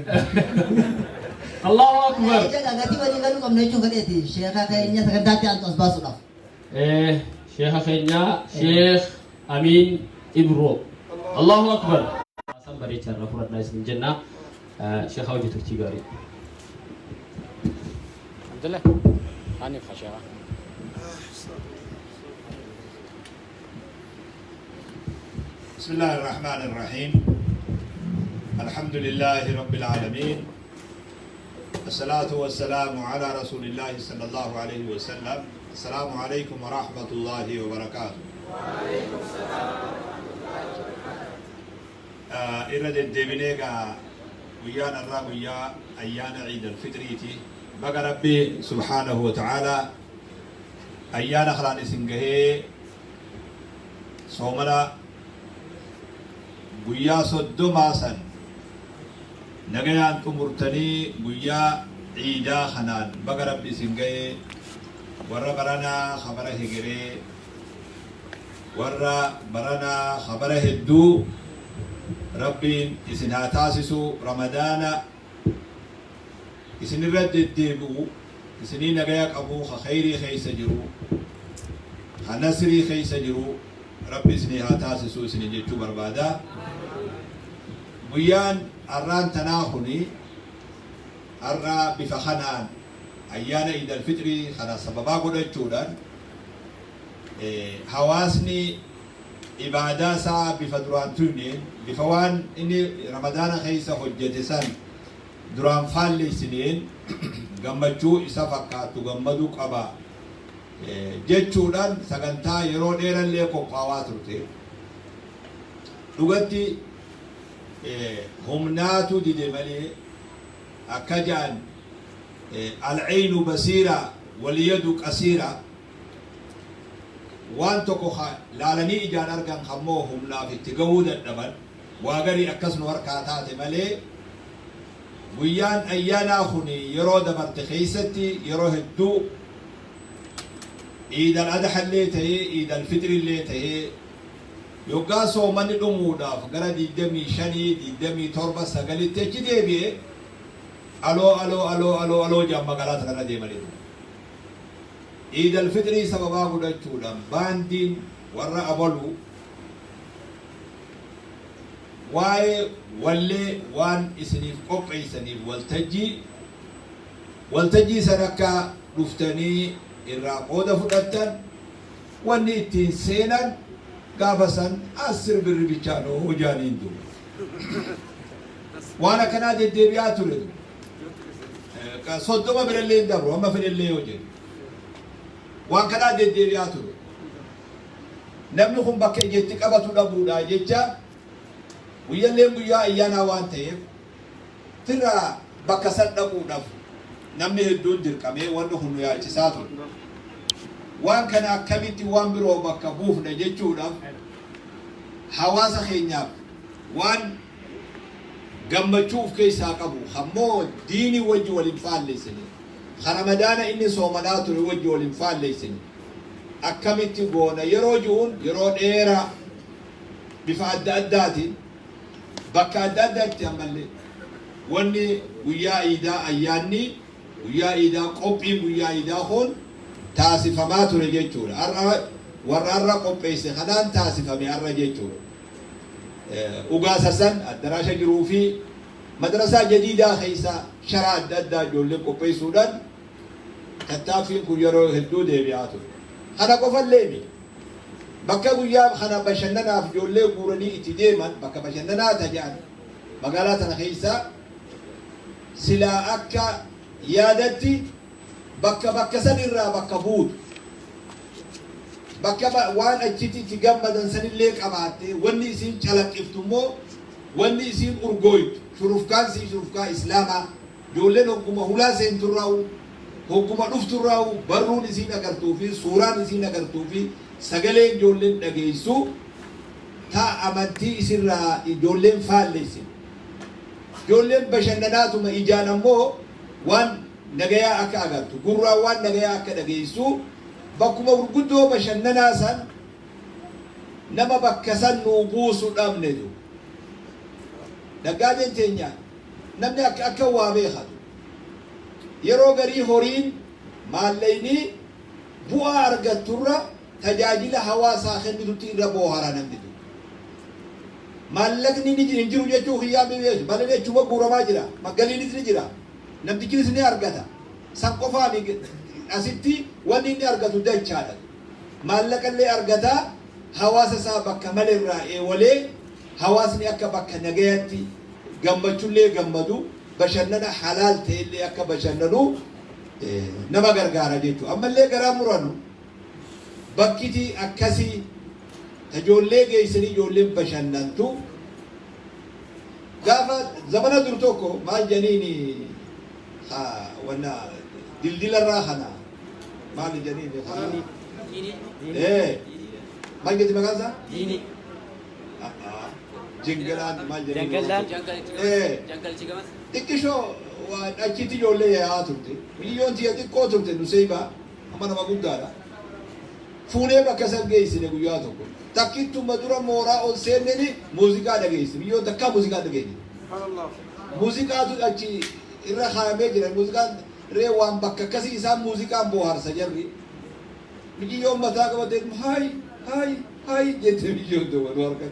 الله أكبر. Gatii walii galuu qabna jechuun fedheeti. Sheeka keenya sagantaatti aantu as baasuudhaaf. Sheeka keenya Sheekh Amiin Ibro. الله أكبر. San bareechaa irraa fudhadhaa isin jenna. Sheeka hojii turtii gaarii. Abdullah, hanif khashaa. بسم الله الرحمن الرحيم. الحمد لله رب العالمين، الصلاة والسلام على رسول الله صلى الله عليه وسلم. السلام عليكم ورحمة الله وبركاته. Irra deddeebinee gaa guyyaan irraa guyyaa ayyaana Ciid Alfitriiti. Baga Rabbi سبحانه وتعالى ayyaana kanaan isin gahee soomana guyyaa 30 san nagayaan xumurtanii guyyaa ciidaa kanaan baga Rabbi isin gahee. Warra baranaa khabara hegeree, warra baranaa khabara hedduu Rabbiin isin haa taasisu. Ramadaana isin irra deddeebi'u isinii nagaya qabu, ka khayrii keeysa jiru, ka nasrii keeysa jiru Rabbi isinii haa taasisu isinii jechuu barbaada. Guyyaan arraan tanaa kuni har'a bifa kanaan ayyaana Iid Alfixrii kana sababaa godhachuudhaan hawaasni ibaadaa isaa bifa duraan tuyneen, bifa waan inni Ramadaana keessa hojjete san duraan faalleysineen gammachuu isa fakkaattu gammaduu qaba. Jechuudhaan sagantaa yeroo dheerallee qophaawaa turte. Dhugatti humnaatu dide malee akka ja'an al-aynu basiira wal-yadu qasiira, waan tokko ka laalanii ijaan argan kammoo humnaaf itti gahuu dadhaban, waa garii akkas nu harkaa taate malee guyyaan ayyaanaa kun yeroo dabarte keessatti yeroo hedduu Iid al-Adha illee tahee Iid al-Fitri illee tahee yoggaa soomanni dhumuudhaaf gara 25, 27, 9tti achi deebi'e aloo aloo aloo aloo aloo jedhan magaalaa tanarra deemanii turan. Iid al-Fitrii sababaa godhachuudhaan baandiin warra abaluu waa'ee wallee waan isiniif qopheessaniif waltajjii san akka dhuftanii irraa qooda fudhattan, wanni ittiin seenan gaafa san asir birri bichaa noo jaaniin duuba. Waan akkanaa deddeebi'aa ture duuba. 30 birallee hin dabru amma fedhellee yoo jedhu. Waan kanaa deddeebi'aa ture. Namni kun bakka ijetti qabatu dhabuudhaa jecha guyyalleen guyyaa ayyaanaa waan ta'eef firraa bakka san dhaquudhaaf namni hedduun dirqamee wanni kun nu yaachisaa ture. Waan kana akkamitti waan biroo bakka buufna jechuudhaaf hawaasa keenyaaf waan gammachuu of keessaa qabu ammoo diinii wajji wal hin faalleessine, ka Ramadaana inni soomanaa ture wajji wal hin faalleessine akkamitti goona yeroo ji'uun yeroo dheeraa bifa adda addaatiin bakka adda addaatti ammallee wanni guyyaa iidaa, ayyaanni guyyaa iidaa, qophiin guyyaa iidaa kun taasifamaa ture jechuudha. Har'a warra har'a qopheesse kanaan taasifame har'a jechuudha. Ugaasa san addaraasha jiruu fi madrasaa jadiidaa keessa sharaa adda addaa ijoolleen qopheessuudhaan tattaaffiin kun yeroo hedduu deebi'aa ture. Kana qofallee miti. Bakka guyyaa kana bashannanaaf ijoollee guuranii itti deeman, bakka bashannanaa taja'an magaalaa tana keessa silaa akka yaadatti bakka bakka san irraa bakka buutu, bakka waan achitti itti gammadan sanillee qabaatte, wanni isiin calaqqiftu immoo, wanni isiin urgooytu shurufkaan sii shurufkaa islaamaa, ijoolleen hogguma hulaa seenturraa'u, hogguma dhufturraa'u, barruun isiin agartuu fi suuraan isiin agartuu fi sagaleen ijoolleen dhageessu ta amantii isirraa ijoolleen faalleessin, ijoolleen bashannanaatuma ijaan ammoo waan nagayaa akka agartu, gurraan waan nagayaa akka dhageessu, bakkuma gurguddoo bashannanaa san nama bakka san nuu buusu dhabnetu. Naggaadeen teenya namni akka akka waa beekatu yeroo garii horiin maallaqni bu'aa argatturra tajaajila hawaasaa kennitutti irra boohara namni tu. Maallaqni ni hin jiru jechuu kiyyaa mi beeku, maallaqni achuma guuramaa jira, galiinis ni jira, namtichinis ni argata. San qofaami, asitti wanni inni argatu dachaadha. Maallaqallee argata, hawaasa isaa bakka malerraa eewalee hawaasni akka bakka nagayatti gammachullee gammadu, bashannana halaal ta'ellee akka bashannanu nama gargaara jechuudha. Ammallee garaa muranu bakkiti akkasii ijoollee geessanii ijoolleen bashannantu gaafa zamana dur tokko maal jedhaniini, wanna dildilarraa kana maal jedhaniini, maal jetti maqaan isaa? Jingalaan maal jedhaniini? Xiqqishoo waan achitti ijoollee yaa'aa turte. Biyyoon tiyya xiqqoo turte, nu seebaa amma nama guddaadha. Fuunee bakka san geessine guyyaa tokko. Takkittuma dura mooraa ol seenneni muuziqaa dhageesse. Biyyoon takkaa muuziqaa dhageesse. Muuziqaatu achi irra kaayamee jira. Muuziqaan ree waan bakka akkasii isaan muuziqaan booharsa jarri. Biyyoon mataa qabatee haay haay haay jette biyyoon duuba nu harka.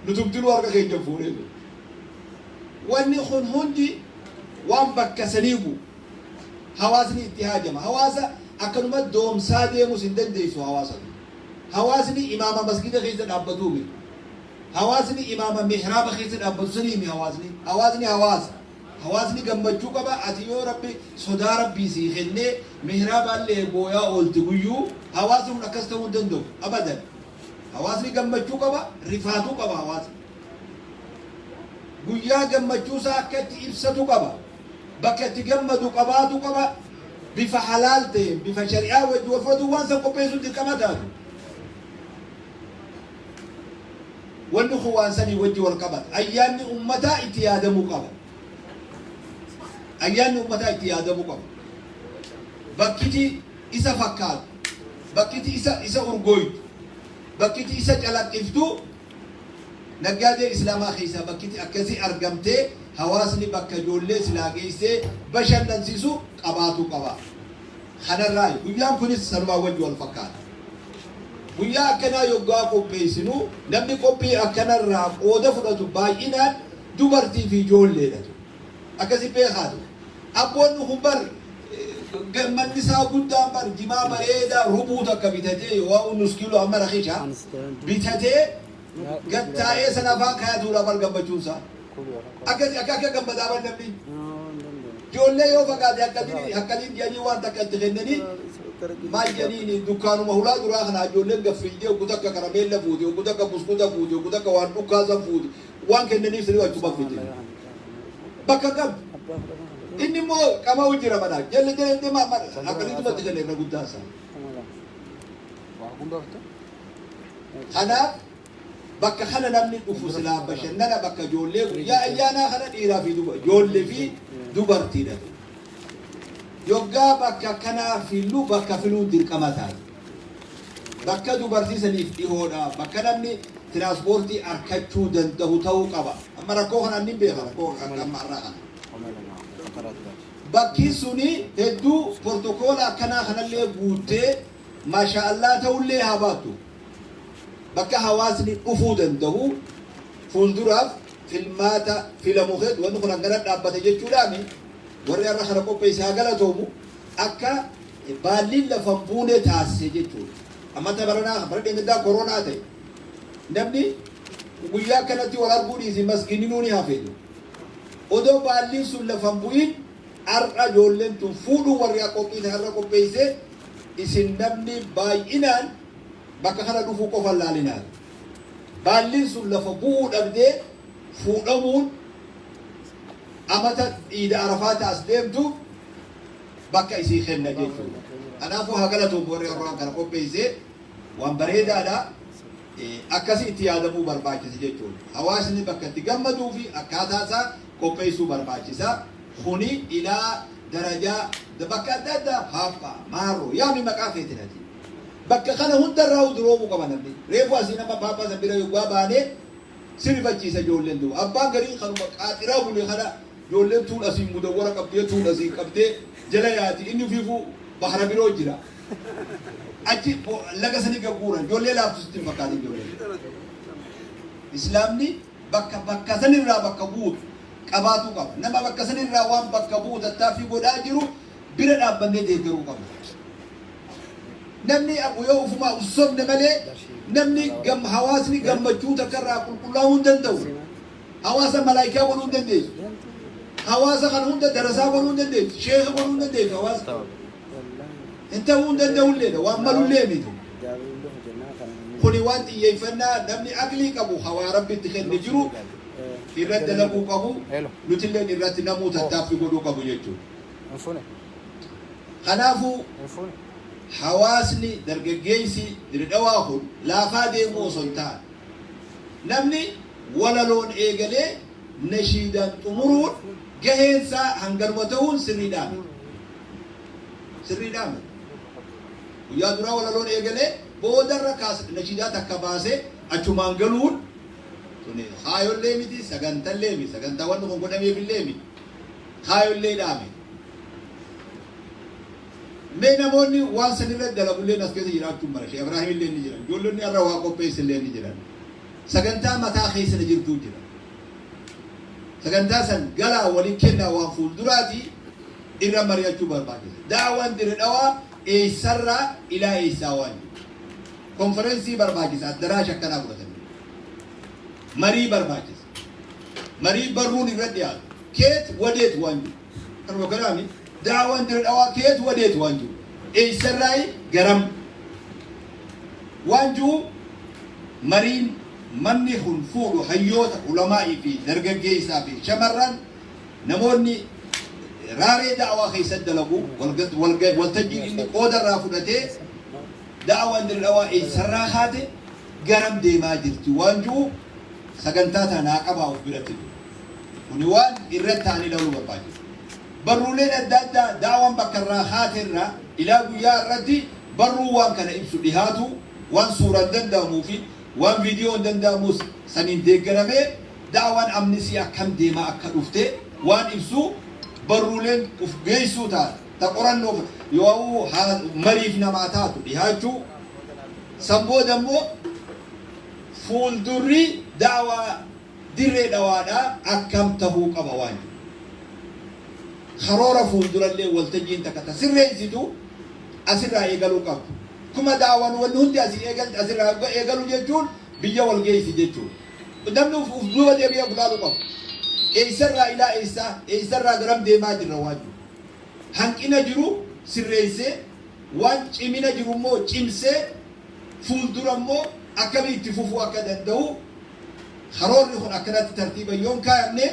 Nu tumtinuu harka keenya fuunee. Wanni kun hundi waan bakka sanii bu'u. Hawaasni itti haajama. Hawaasa akkanuma doomsaa deemus hin dandeessu hawaasa. Hawaasni imaama masgida keessa dhaabbatuu miti. Hawaasni imaama mihraaba keessa dhaabbatu sanii mi hawaasni. Hawaasni hawaasa. Hawaasni gammachuu qaba. Ati yoo Rabbi sodaa Rabbii sii kennee mihraabaallee booyaa oolte guyyuu, hawaasni kun akkas ta'uu hin danda'u abadan. Hawaasni gammachuu qaba, rifaatuu qaba hawaasni. Guyyaa gammachuu isaa akka itti ibsatu qaba. Bakka itti gammadu qabaatu qaba. Bifa halaal ta'een, bifa shari'aa wajji wal fudhatuun waan san qopheessuun dirqama taatu. Wanni kun waan sanii wajji wal qabata. Ayyaanni ummataa itti yaadamuu qaba. Ayyaanni ummataa itti yaadamuu qaba. Bakkiti isa fakkaatu, bakkiti isa urgooytu, bakkiti isa calaqqiftu, naggaadee Islaamaa keessaa bakkiti akkasii argamtee hawaasni bakka ijoollee silaa geessee bashannansiisu qabaatuu qaba. Kanarraayi. Guyyaan kunis sanumaan wajji wal fakkaata. Guyyaa akkanaa yoggaa qopheessinu namni qophii akkanarraa qooda fudhatu baay'inaan dubartii fi ijoolleedha ture. Akkasi beekaa ture. Abboonni kun bar gammanni isaa guddaan bar jimaa bareedaa rubuu takka bitatee yoo nus kiiloo amma rakisha bitatee gad taa'ee sana afaan kaayatuudha bar gammachuun isaa. Akkasi akka akka gammadaa bar namni. Ijoollee yoo fagaate akkasiin akkasiin jedhanii waan takka itti kennanii, maal jedhaniin, dukkaanuma hulaa duraa kana ijoolleen gaffiidee oggu takka karameella fuute, oggu takka buskuta fuute, oggu takka waan dhukkaasan fuute, waan kennaniif sirrii achuma fite. Bakka qabdu. Inni immoo qama'u jira mana. Jala jala deemaa mana. Akkasittuma itti kenne irra guddaa isaa. Kanaaf bakka kana namni dhufu silaa bashannana, bakka ijoollee guyyaa ayyaanaa kana dhiiraa fi ijoollee fi dubartiidha. Yoggaa bakka kanaa fillu, bakka filuun dirqama taate. Bakka dubartii saniif dhihoodha. Bakka namni tiraanspoortii arkachuu danda'u ta'uu qaba. Amma rakkoo kana ni beeka, rakkoo amma har'aa kana. Bakki suni hedduu protokoola akkanaa kanallee guuttee maasha Allah ta'ullee haa baattu. Bakka hawaasni dhufuu danda'u fuulduraaf filmaata filamu keessa wanni kun hangana dhaabbate jechuudhaami. Warri har'a kana qopheesse haa galatoomu, akka baalliin lafa hin buune taasise jechuudha. Ammata baranaa, bara dheengaddaa koronaa ta'e, namni guyyaa akkanatti wal arguu dhiisi, masgiininuu ni hafeetu. Odoo baalliin sun lafa hin bu'in har'a ijoolleen tun fuudhuu, warri qophii har'a qopheesse, isin namni baay'inaan bakka kana dhufuu qofa laalinaa. Baalliin sun lafa bu'uu dhabdee fuudhamuun amata iida Arafaata as deemtu bakka isii kenna jechuudha. Kanaafuu haa galatoomu warri har'aan kana qopheesse, waan bareedaadha. Akkasii itti yaadamuu barbaachisa jechuudha. Hawaasni bakka itti gammaduu fi akkaataa isaa qopheessuu barbaachisa. Kuni ilaa darajaa bakka adda addaa, Haaphaa, Maarroo, yaami maqaa feetinati. Bakka kana hundarraa duroomuu qaba namni. Reefu asii nama paappaa san bira yoggaa baanee si rifachiisa ijoolleen duuba. Abbaan garii kanuma qaaxiraa bule kana ijoolleen tuun asiin mudawwara qabdee, tuun asiin qabdee jala yaati, inni ofiifuu bahara biroo jira. Achi laga sanii gagguuran ijoollee laaftu sitti hin fakkaatin ijoolleen. Islaamni bakka bakka sanirraa bakka buutu qabaatuu qaba. Nama bakka sanirraa waan bakka bu'u tattaaffii godhaa jiru bira dhaabbannee deeggaruu qabna. Namni yoo ufumaa ussofne malee namni hawaasni gammachuu takka irraa qulqullaa'uu hin danda'u. Hawaasa malaayikaa godhuu hin dandeessu. Hawaasa kana hunda darasaa godhuu hin dandeessu. Sheeka godhuu hin dandeessu hawaasa. Hin ta'uu hin danda'ulleedha. Waan malullee miti. Kuni waan xiyyeeffannaa namni aqlii qabu hawaa Rabbi itti kenne jiru irratti dalaguu qabu. Nutilleen irratti namuu tattaaffii godhuu qabu jechuudha. Kanaafuu hawaasni dargaggeessi Diredhawaa kun laafaa deemuu osoo hin taane, namni walaloon eegalee nashiidaan xumuruun gaheen isaa hanganuma ta'uun sirriidhaa miti. Sirriidhaa miti. Guyyaa duraa walaloon eegalee boodarra kaas nashiidaa takka baasee achumaan galuun tuni kaayollee miti, sagantallee miti, sagantaa wanni kun godhameefillee miti, kaayollee dhaame. Mee namoonni waan san irratti dalagulleen as keessa jiraachuun mala. Sheekh Ibrahim illee ni jiran. Ijoollonni har'a waa qopheesse illee ni jiran. Sagantaa mataa keessa jirtuu jira. Sagantaa san galaa waliin kennaa, waan fuulduraati irra mari'achuu barbaachisa. Daawaan Dire Dhawaa eessarraa ilaa eessaa waan jiru. Konferensii barbaachisa, addaraasha akkanaa fudhatanii. Marii barbaachisa. Marii barruun irra dhiyaatu. Keet wadeet waan jiru. Kanuma kanaami daawaan Dirree Dhawaa keet wadeet waan jiru. Eessarraayi garam waan jiru mariin manni kun fuudhu hayyoota ulamaa'ii fi dargaggeessaa fi shamarran namoonni raaree da'awaa keessatti dalagu waltajjiin inni qooda irraa fudhatee da'awaan Dirree Dhawaa eessarraa kaate garam deemaa jirti waan jiru sagantaa tanaa qabaa of biratti jiru. Kuni waan irratti ta'anii ilaaluu barbaachisu. Barruuleen adda addaa da'awaan bakka irraa kaate irraa ilaa guyyaa irratti barruu waan kana ibsu dhihaatu, waan suuraan danda'amuu fi waan viidiyoon danda'amus saniin deeggaramee da'awaan amnisii akkam deemaa akka dhufte waan ibsu barruuleen uf geessuu taate ta qorannoof yoo mariif namaa taatu dhihaachuu. San booda immoo fuuldurri da'awaa Dirree Dhawaadhaa akkam tahuu qaba waan jedhu. Karoora fuuldurallee waltajjiin takka ta sirreessitu asirraa eegaluu qabdu. Kuma da'awaan wanni hundi asii eegalte asirraa eegalu jechuun biyya wal geessi jechuudha. Namni uf duuba deebi'ee of ilaaluu qaba. Eessarraa ilaa eessaa, eessarraa garam deemaa jirra waan jiru. Hanqina jiru sirreessee, waan cimina jiru immoo cimsee, fuuldura immoo akkamii itti fufuu akka danda'u karoorri kun akkanatti tartiiba yoo hin kaayamne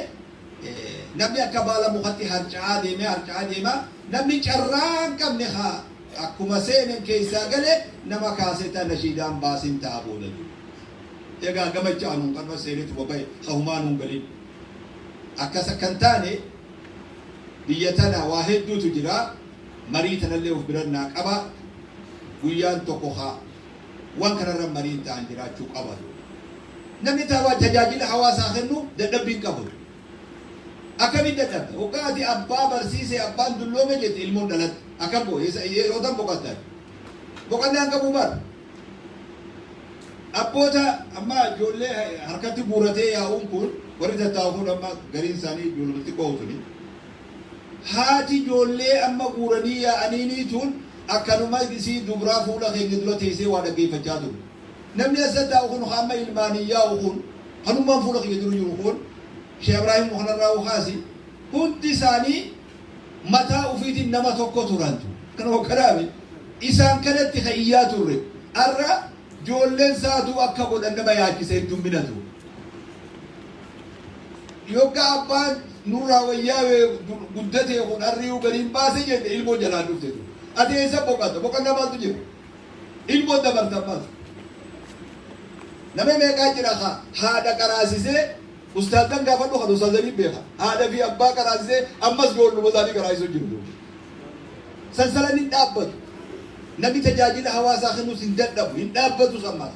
namni akka baala mukatti harca'aa deemee harca'aa deema. Namni carraa hin qabne haa akkuma seenen keessaa gale nama kaaseta nashiidaan baasin ta'a booda jiru. Egaa gamacha anuun kanuma seenetuma bahe hahumaa nuun galin. Akkas akka hin taane biyya tana waa hedduutu jira. Marii tanallee of biran naa qaba. Guyyaan tokko haa waan kanarra mariin ta'an jiraachuu qaba. Namni tajaajila hawaasaa kennu dadhabbii hin qabu. Akkamiin dadhabda? Hoggaa ati abbaa barsiisee abbaan dulloome jette ilmoon dhalatte. Akkam boo yeroo tam boqotta? Boqonnaan qabu bar. Abboota amma ijoollee harkatti guuratee yaa'uun kun warri tattaa'u kun amma gariin isaanii ijoollee xiqqoo tuni. Haati ijoollee amma guuranii yaa'aniinii tun akkanuma isii dubraa fuula keenya dura teessee waa dhaggeeffachaa ture. Namni as tattaa'u kun amma ilmaanii yaa'u kun kanummaan fuula keenya dura jiru kun Sheekh Ibraahim kanarraa kaasi hundi isaanii mataa ofiitiin nama tokko turantu. Kana hokkanaami isaan kanatti kan iyyaa turre arra ijoolleen isaatuu akka godhan nama yaachisa heddumminatu. Yoggaa abbaan nurraa wayyaawee guddatee kun arriyuu gadiin baase jenne ilmoo jalaan dhufte tu. Ati eessa boqotta? Boqonnaa maaltu jira? Ilmoo dabarta ammas. Nama meeqaa jira ka haadha qaraasisee ustaazan gaafadhu kan ustaazanii beeka. Haadha fi abbaa qaraasisee ammas ijoolluma isaanii qaraasisuu jiru. Sansalan hin dhaabbatu. Namni tajaajila hawaasaa kennus hin dadhabu, hin dhaabbatus ammas.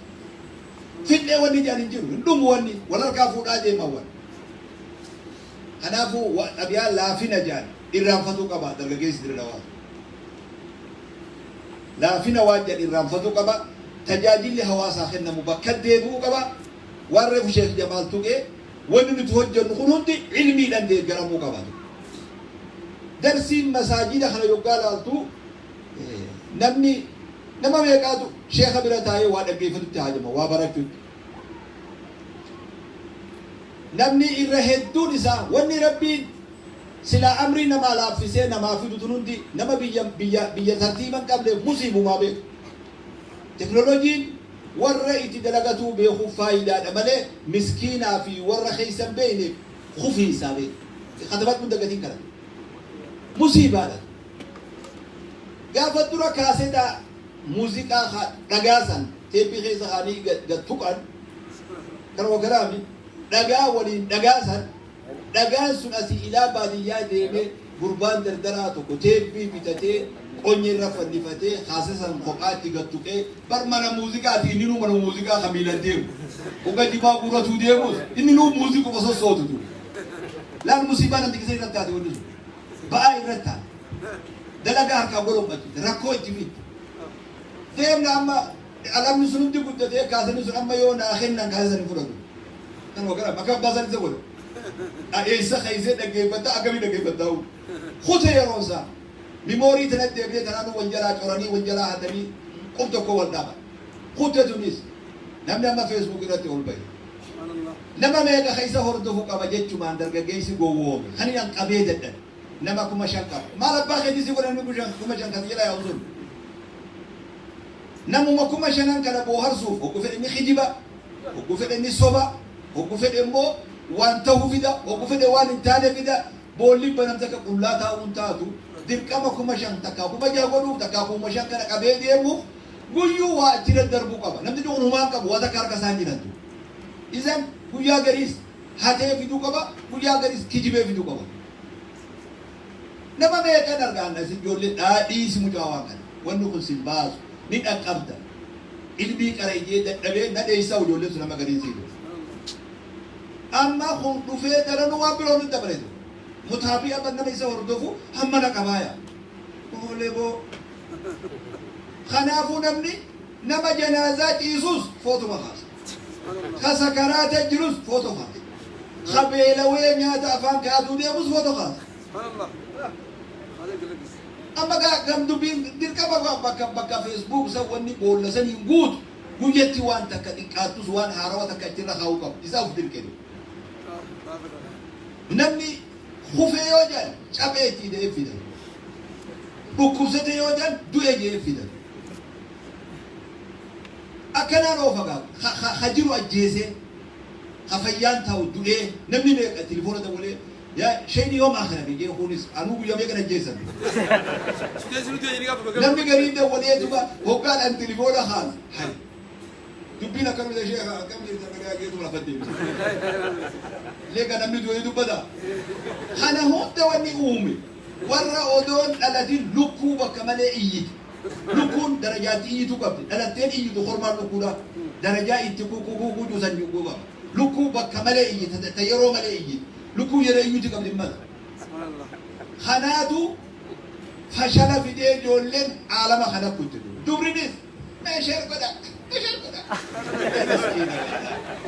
Finnee wanni jedhan hin jiru, hin dhumu wanni, wal harkaa fuudhaa deeman wal. Kanaafuu xabiyaa laafina jedhan irraanfatuu qaba dargaggeessi Dirree Dhawaa. Laafina waan jedhan irraanfatuu qaba. Tajaajilli hawaasaa kennamu bakka deebi'uu qaba. Waan reefu Sheekh Jamaal tuqee wanni nuti hojjennu kun hundi ilmiidhaan deeggaramuu qaba. Darsiin masaajida kana yoggaa laaltu namni nama meeqaatu sheekha bira taa'ee waa dhaggeeffatutti haajama, waa barachuutti. Namni irra hedduun isaa wanni Rabbiin silaa amrii namaa laaffisee namaa fidu tun hundi nama biyya biyya biyya tartiiba hin qabneef musiibumaa beeku. Teknooloojiin warra itti dalagatuu beekuuf faayidaadha malee miskiinaa fi warra keessa hin beekneef kufiinsaa beeku. Katabadhu dagatiin kana. Musiibaadha. Gaafa dura kaaseta muuziqaa dhagaa san teeppii keessa kaanii gad tuqan kanuma kanaami dhagaa waliin dhagaa san dhagaan sun asii ilaa baadiyyaa deemee gurbaan dardaraa tokko teeppii bitatee qonye irra fannifatee kaaseta san kophaatti gad tuqee bar mana muuziqaati inni nuu mana muuziqaa kan miilan deemu hogga jimaa guuratuu deemus inni nuu muuziquma sossootu ture. Laal musiibaa namti keessa irratti taate wanni sun ba'aa irratti taate. Dalagaa harkaa golomfachiise rakkoo itti fidde. Deemna amma alamni sun hundi guddatee kaasanii sun amma yoo naa kennan kaasa san hin fudhatu. Kanuma gara bakka abbaa san isa godha. Eessa keessee dhaggeeffatta akkamii dhaggeeffattaa? Kute yeroon isaa. Mimoorii tana deebinee tanaan wal jalaa coranii wal jalaa hatanii qub tokko wal dhaaban. Kute tunis namni amma Facebook irratti ol bahe. Nama meeqa keessa hordofu qaba jechumaan dargaggeessi gowwoome. Kan an qabee dadhabe. Nama 5,000 qaba. Maal abbaa keetii si godhan 5,000 kan jala yaa'u sun. Namuma 5,000 kana booharsuuf hoggu fedhe ni kijiba, hoggu fedhe ni soba, hoggu fedhe immoo waan ta'u fida, hoggu fedhe waan hin taane fida. Boolli banamte akka qullaa taa'uun taatu dirqama 5,000 takkaa 6,000 godhuuf takkaa 5,000 kana qabee deemuuf guyyuu waa achi daddarbuu qaba. Namni kun humaan qabu waa takka harka isaan jirantu. Isan guyyaa gariis hatee fiduu qaba, guyyaa gariis kijibee fiduu qaba. Nama meeqan argaan isin ijoollee dhaadhiisi mucaa waan kana. Wanni kun sin baasu ni dhaqqabda. Ilmii qarayyee dadhabee na dheessaa ijoolleen sun nama gariin siif. Amma kun dhufee daranuu waan biroo nu dabaletu. Mutaabi'a ban nama isa hordofu hamma na qabaaya. Oolee boo. Kanaafuu namni nama janaazaa ciisus footuma kaasa. Ka sakaraata jirus footoo kaasa. Ka beelawee nyaata afaan kaatuu deemus footoo kaasa. Amma gam dubbiin dirqama bakka Facebook san wanni boolla saniin guutu guyyatti waan takka xiqqaattus waan haarawa takka achirra kaa'uu qaba. Isaa of dirqe. Namni kufee yoo jedhan caphee itti hidhee fidan. Dhukkubsate yoo jedhan du'e jedhee fidan. Akkanaan oofa gaa ha jiru ajjeesee ha fayyaan taa'u du'ee namni meeqa tilifoona dabalee yaa shayni yoom akhira jee kunis anuu guyyaa meeqa ajjeesan. Namni gariin dawalee duba hoggaadhaan tilifoona haas hay dubbiin akkanuma ishee akkam jirta nagaa geetu lafa deebisa. Leega namni du'ee dubbata. Kana hunda wanni uume warra odoon dhalatin lukkuu bakka malee iyyite. Lukkuun darajaatti iyyitu qabdi. Dhalatteen iyyitu kormaan lukkuudha. Darajaa itti kukkuu cuusan lukkuu qaba. Lukkuu bakka malee iyyite, ta yeroo malee iyyite. Lukkuu yeroo iyyuti qabdi mala. Kanaatu fashala fidee ijoolleen aalama kana kutte. Dubrinis mee share godha. Mee share godha.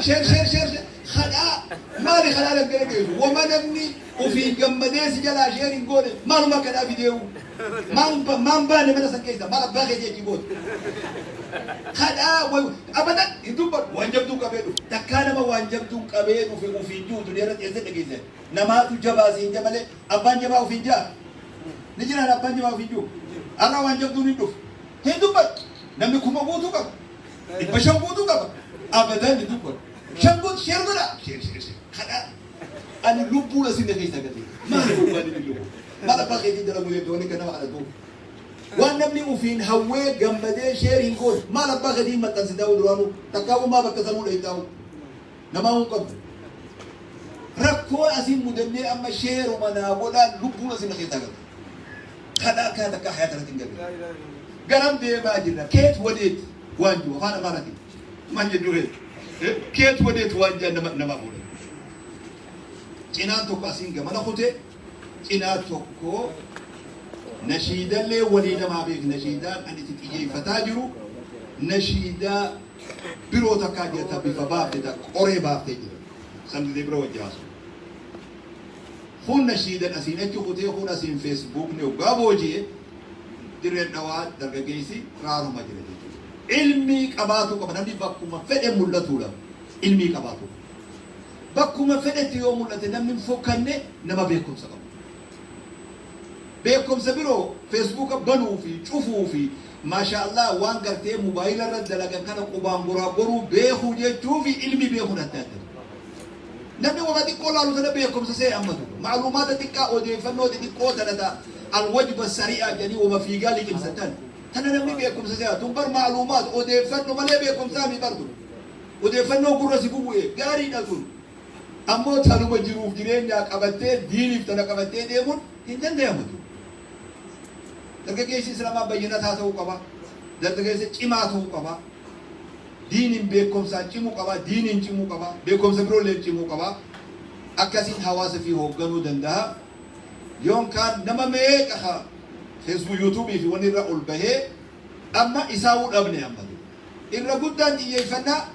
Share, share, share. Kadhaa maali kadhaa laggana geessu? Wama namni ofii gammadee si jalaa share hin goone maaluma kadhaa fideewu? Maan baane mana san keessa maal abbaa keetii achi goote? Kadhaa abadan hin dubbadhu waan jabduu qabee dhufe. Takkaa nama waan jabduu qabee dhufe ofiin jiru duniyaa irratti eessa dhageesse? Namaatu jabaa siin jamalee abbaan jabaa ofiin jaa? Ni jiraan abbaan jabaa ofiin jiru. Har'a waan jabduun hin dhufu. Hin dubbadhu. Namni 1000 guutuu qaba. 500 guutuu qaba. Abadan hin dubbadhu. 5 guutuu share godha. Share, share, share. Kadhaa. Ani lubbuudha sinna keessa gatee. Maali gubbaan inni lubbuu? Maal abbaa keetii dalaguu deemte wanni kan nama kadhatu? Waan namni ofiin hawwee gammadee share hin goone maal abbaa keetii maxxansi ta'uu duraanuu takkaa uumaa bakka sanuu dhee ta'uu namaa hin qabdu. Rakkoo asiin mudannee amma sheeruma naa godhaan lubbuun asin keessa galte. Kadhaa akkana takkaa hayaata irratti hin galle. Garam deemaa jirra keet wadeet waan jiru afaan amaaraatiin maal jechuu feete? Keet wadeet waan jiran nama fuudhan. Cinaan tokko asiin gamana kutee cinaa tokko nashiidallee walii namaa beek nashiidaan ani itti xiyyeeffataa jiru nashiidaa biroo takkaa jirta bifa baafte ta qoree baaftee jira. San bira wajji haasawu. Kun nashiidan asiin achi kutee kun asiin feesbuukni hoggaa booji'e dirreen dhawaa dargaggeessi raaruma jira jechuudha. Ilmii qabaatu qaba namni bakkuma fedhe mul'atuudha. Ilmii qabaatu qaba. Bakkuma fedhetti yoo mul'ate namni hin fokkanne nama beekumsa qabu. Beekumsa biroo feesbuuka banuu fi cufuu fi maasha Allah waan gartee mobaayila irra dalagan kana qubaan goraa goruu beekuu jechuu fi ilmi beekuun adda adda. Namni wama xiqqoo laalu sana beekumsa see ammatu. Macluumaata xiqqaa odeeffannoo xixiqqoo tana ta alwajba sari'a jedhanii wama fiigaa liqimsan tan. Tana namni beekumsa see tun bar macluumaat odeeffannoo malee beekumsaa mi bartu. Odeeffannoo gurra si bubu'e gaariidha tun. Ammoo tanuma jiruuf jireenyaa qabattee diiniif tana qabattee deemuun hin danda'amu. Dargaggeessi Islaamaa bayyanataa ta'uu qaba. Dargaggeessi cimaa ta'uu qaba. Diiniin beekumsaan cimuu qaba. Diiniin cimuu qaba. Beekumsa biroollee cimuu qaba. Akkasiin hawaasa fi hoogganuu danda'a. Yookaan nama meeqa ha Facebook, YouTube fi wanni irra ol bahee amma isaawuu dhabne amma. Irra guddaan xiyyeeffannaa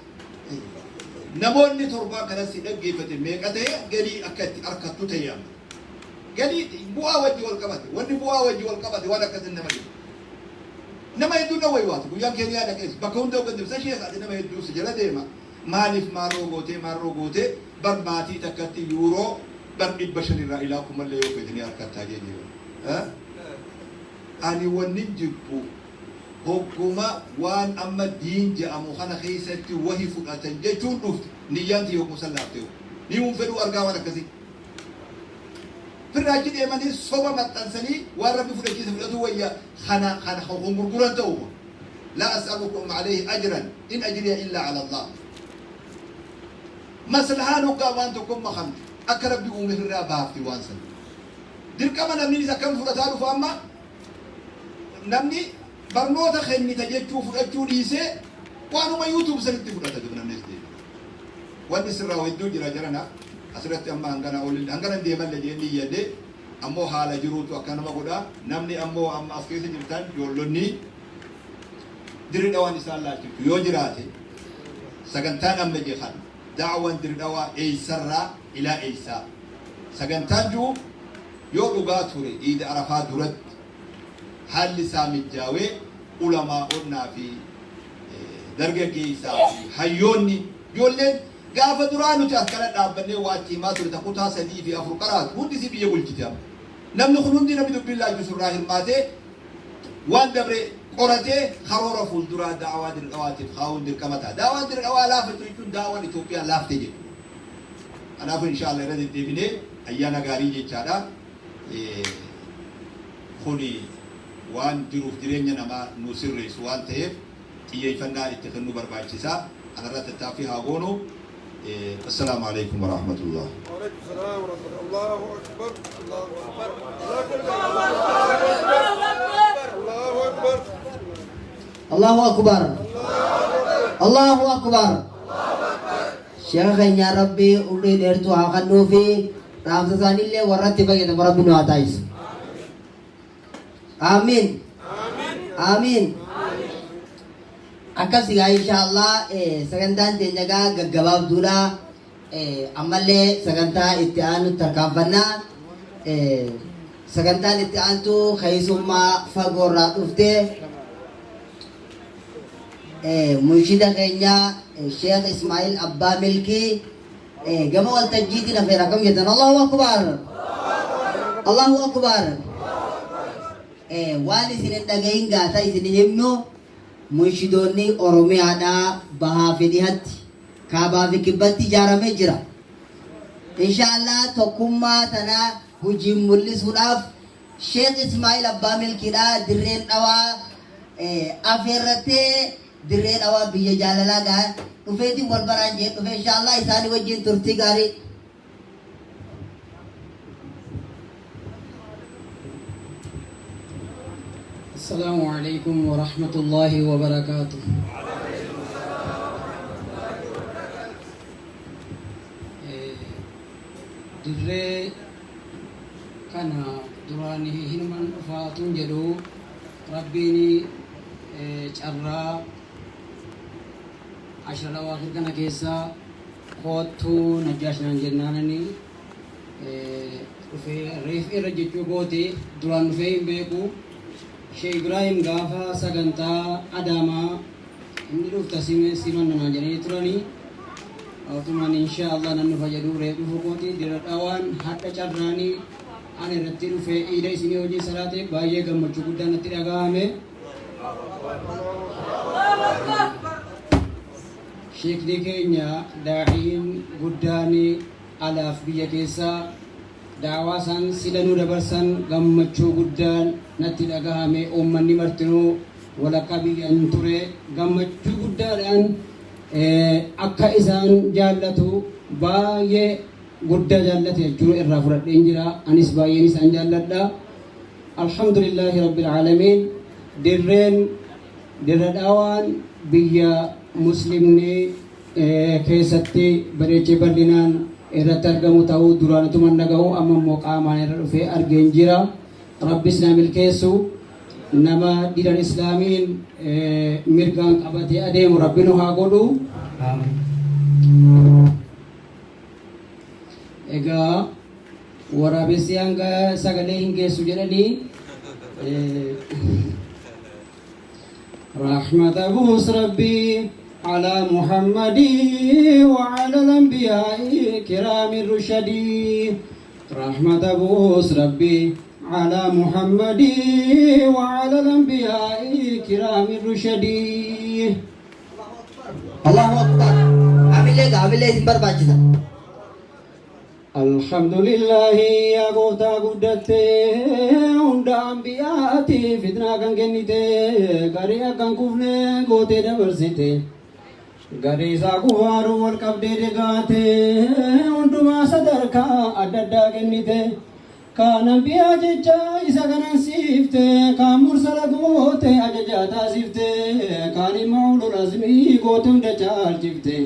namoonni torbaan kanas si dhaggeeffate meeqa ta'e galii akka itti harkattu ta'e amma. Galii bu'aa wajji wal qabate wanni bu'aa wajji wal qabate waan akkasii nama dhibu. Nama hedduu na waywaatu guyyaan keeniyaa dhaqees bakka hunda hoggan deemsa sheekh ati nama hedduu si jala deema. Maaliif maarroo gootee maarroo gootee bar maatii takkatti yuuroo bar 500 irraa ilaa kumallee yoo feete ni harkattaa jeenye. Ani wannin jibbu hogguma waan amma diin je'amu kana keessatti wahi fudhatan jechuun dhufte niyyaan tiyya hogguma san laafte nimun fedhuu argaa waan akkasii. Firraa achi deemanii soba maxxansanii waan Rabbi fudhachiise fudhatuu wayya kana kana kun gurguran ta'u kun. Laa as'alukum alayhi ajran in ajriya illaa ala Allah. Maslahaan hoggaa waan tokkon makamte akka Rabbi uume firraa baafti waan san. Dirqama namninis akkam fudhataa dhufa amma namni barnoota kennita jechuu fudhachuu dhiisee waanuma YouTube sanitti fudhata duba namnis deebi'e. Wanni sirraa'u hedduu jira jarana asirratti amma hangana ol hangana hin deemalle jeen niyyadhe ammoo haala jiruutu akka nama godha namni ammoo amma as keessa jirtan ijoollonni Dirri Dhawaan isaan laalchiftu yoo jiraate sagantaan amma je kan da'waan Dirri Dhawaa eessarraa ilaa eessaa sagantaan ji'u yoo dhugaa ture Iida Arafaa duratti haalli isaa mijjaawee ulamaa'onnaa fi dargaggeessaa fi hayyoonni ijoolleen gaafa duraa nuti as kana dhaabbannee waa itti himaa ture ta kutaa 3 fi 4 qaraatu hundi isii biyya bulchite amma. Namni kun hundi namni dubbiin laalchisu irraa hirmaatee waan dabre qoratee karoora fuulduraa da'awaa Dirre Dhawaatiif kaa'uun dirqama ta'a. Da'awaan Dirre Dhawaa laafatu jechuun da'awaan Itoophiyaa laafte jechuudha. Kanaafuu inshaa Allah irra deddeebinee ayyaana gaarii jechaadha. Kuni waan jiruuf jireenya namaa nuu sirreessu waan ta'eef xiyyeeffannaa itti kennuu barbaachisa. Kanarra tattaaffii haa goonu. Assalaamu Aleykum Warahmatullah. Waalaikum salaam warahmatullahi. Allahu akbar. Allahu akbar. Allahu akbar. Allahu akbar. Allahu akbar. Sheekha keenya Rabbi umrii dheertuu haa kennuu fi dhaamsa isaaniillee warra itti fayyadamu Rabbi nu haa taasisu. Aamiin. Aamiin. Akkas egaa inshaallah sagantaan teenya egaa gaggabaabduudha. Ammallee sagantaa itti aanu tarkaanfannaa. Sagantaan itti aantu keessummaa fagoorraa dhufte munshida keenya Sheekh Ismaa'il Abbaa Milkii gama waltajjiitiin afeera akkam jettan Allahu Akbar Allahu Akbar waan isin hin dhagahin gaata isin himnu munshidoonni Oromiyaadhaa bahaa fi dhihatti kaabaa fi kibbatti ijaaramee jira. Inshaallah tokkummaa tana hojiin mul'isuudhaaf Sheekh Ismaa'il Abbaa Milkiidha Dirreen Dhawaa afeerrattee Dirree Dhawaa biyya jaalalaa gaa dhufeetiin wal baraan jee dhufe inshaallah isaanii wajjin turtii gaarii. السلام عليكم ورحمة الله وبركاته. Dirree kana duraan hinuman dhufaatuun jedhu Rabbiin carraa ashra awaakir kana keessa koottuu Najjaash naan jennaanani dhufee reef irra jechuu kooti duraan dhufee hin beeku. Sheekh Ibraahim gaafa sagantaa Adaamaa inni dhufta simanna naan jedhanii turanii otumaan inshaa Allah nan dhufa jedhu reef dhufu kooti. Dirra Dhawaan hadha carraanii ani irratti dhufee iida isinii hojii salaate baay'ee gammachuu guddaa natti dhaga'ame. Sheekni keenya daa'iin guddaan alaaf biyya keessaa da'awaa isaan sila nuu dabarsan gammachuu guddaan natti dhagahame. Uummanni martinuu walakkaa biyyan ture gammachuu guddaadhaan akka isaan jaallatu baay'ee guddaa jaallate jechuu irraa fudhadheen jira. Anis baay'een isaan jaalladha. Alhamdulillaahi Rabbil Aalamiin. Dirreen Dirra Dhawaan biyya Muslimni keessatti bareechee bal'inaan irratti argamu ta'uu duraan utuman dhaga'u amma immoo qaamaan irra dhufee argeen jira. Rabbis na milkeessu nama diinan islaamiin mirgaan qabatee adeemu Rabbi nu haa godhu. Egaa waraabessi hanga sagalee hin geessu jedhanii rahmata buus Rabbii. على محمد وعلى الأنبياء كرام الرشد. رحمة بوس ربي على محمد وعلى الأنبياء كرام الرشد. Allahu Akbar. Hamilee gaa, hamilee isin barbaachisa. الحمد لله yaa gooftaa guddattee, hunda ambiyaati fitnaa kan kennite, garii akkan kufne gootee dabarsite, garii isaa kufaaruu wal qabdee degaate, hundumaa sadarkaa adda addaa kennite. Kaan ambiyaa jecha isa kanan siifte, kaan mursala goote ajajaa taasifte, kaan immoo ulul azmii goote hunda caalchifte.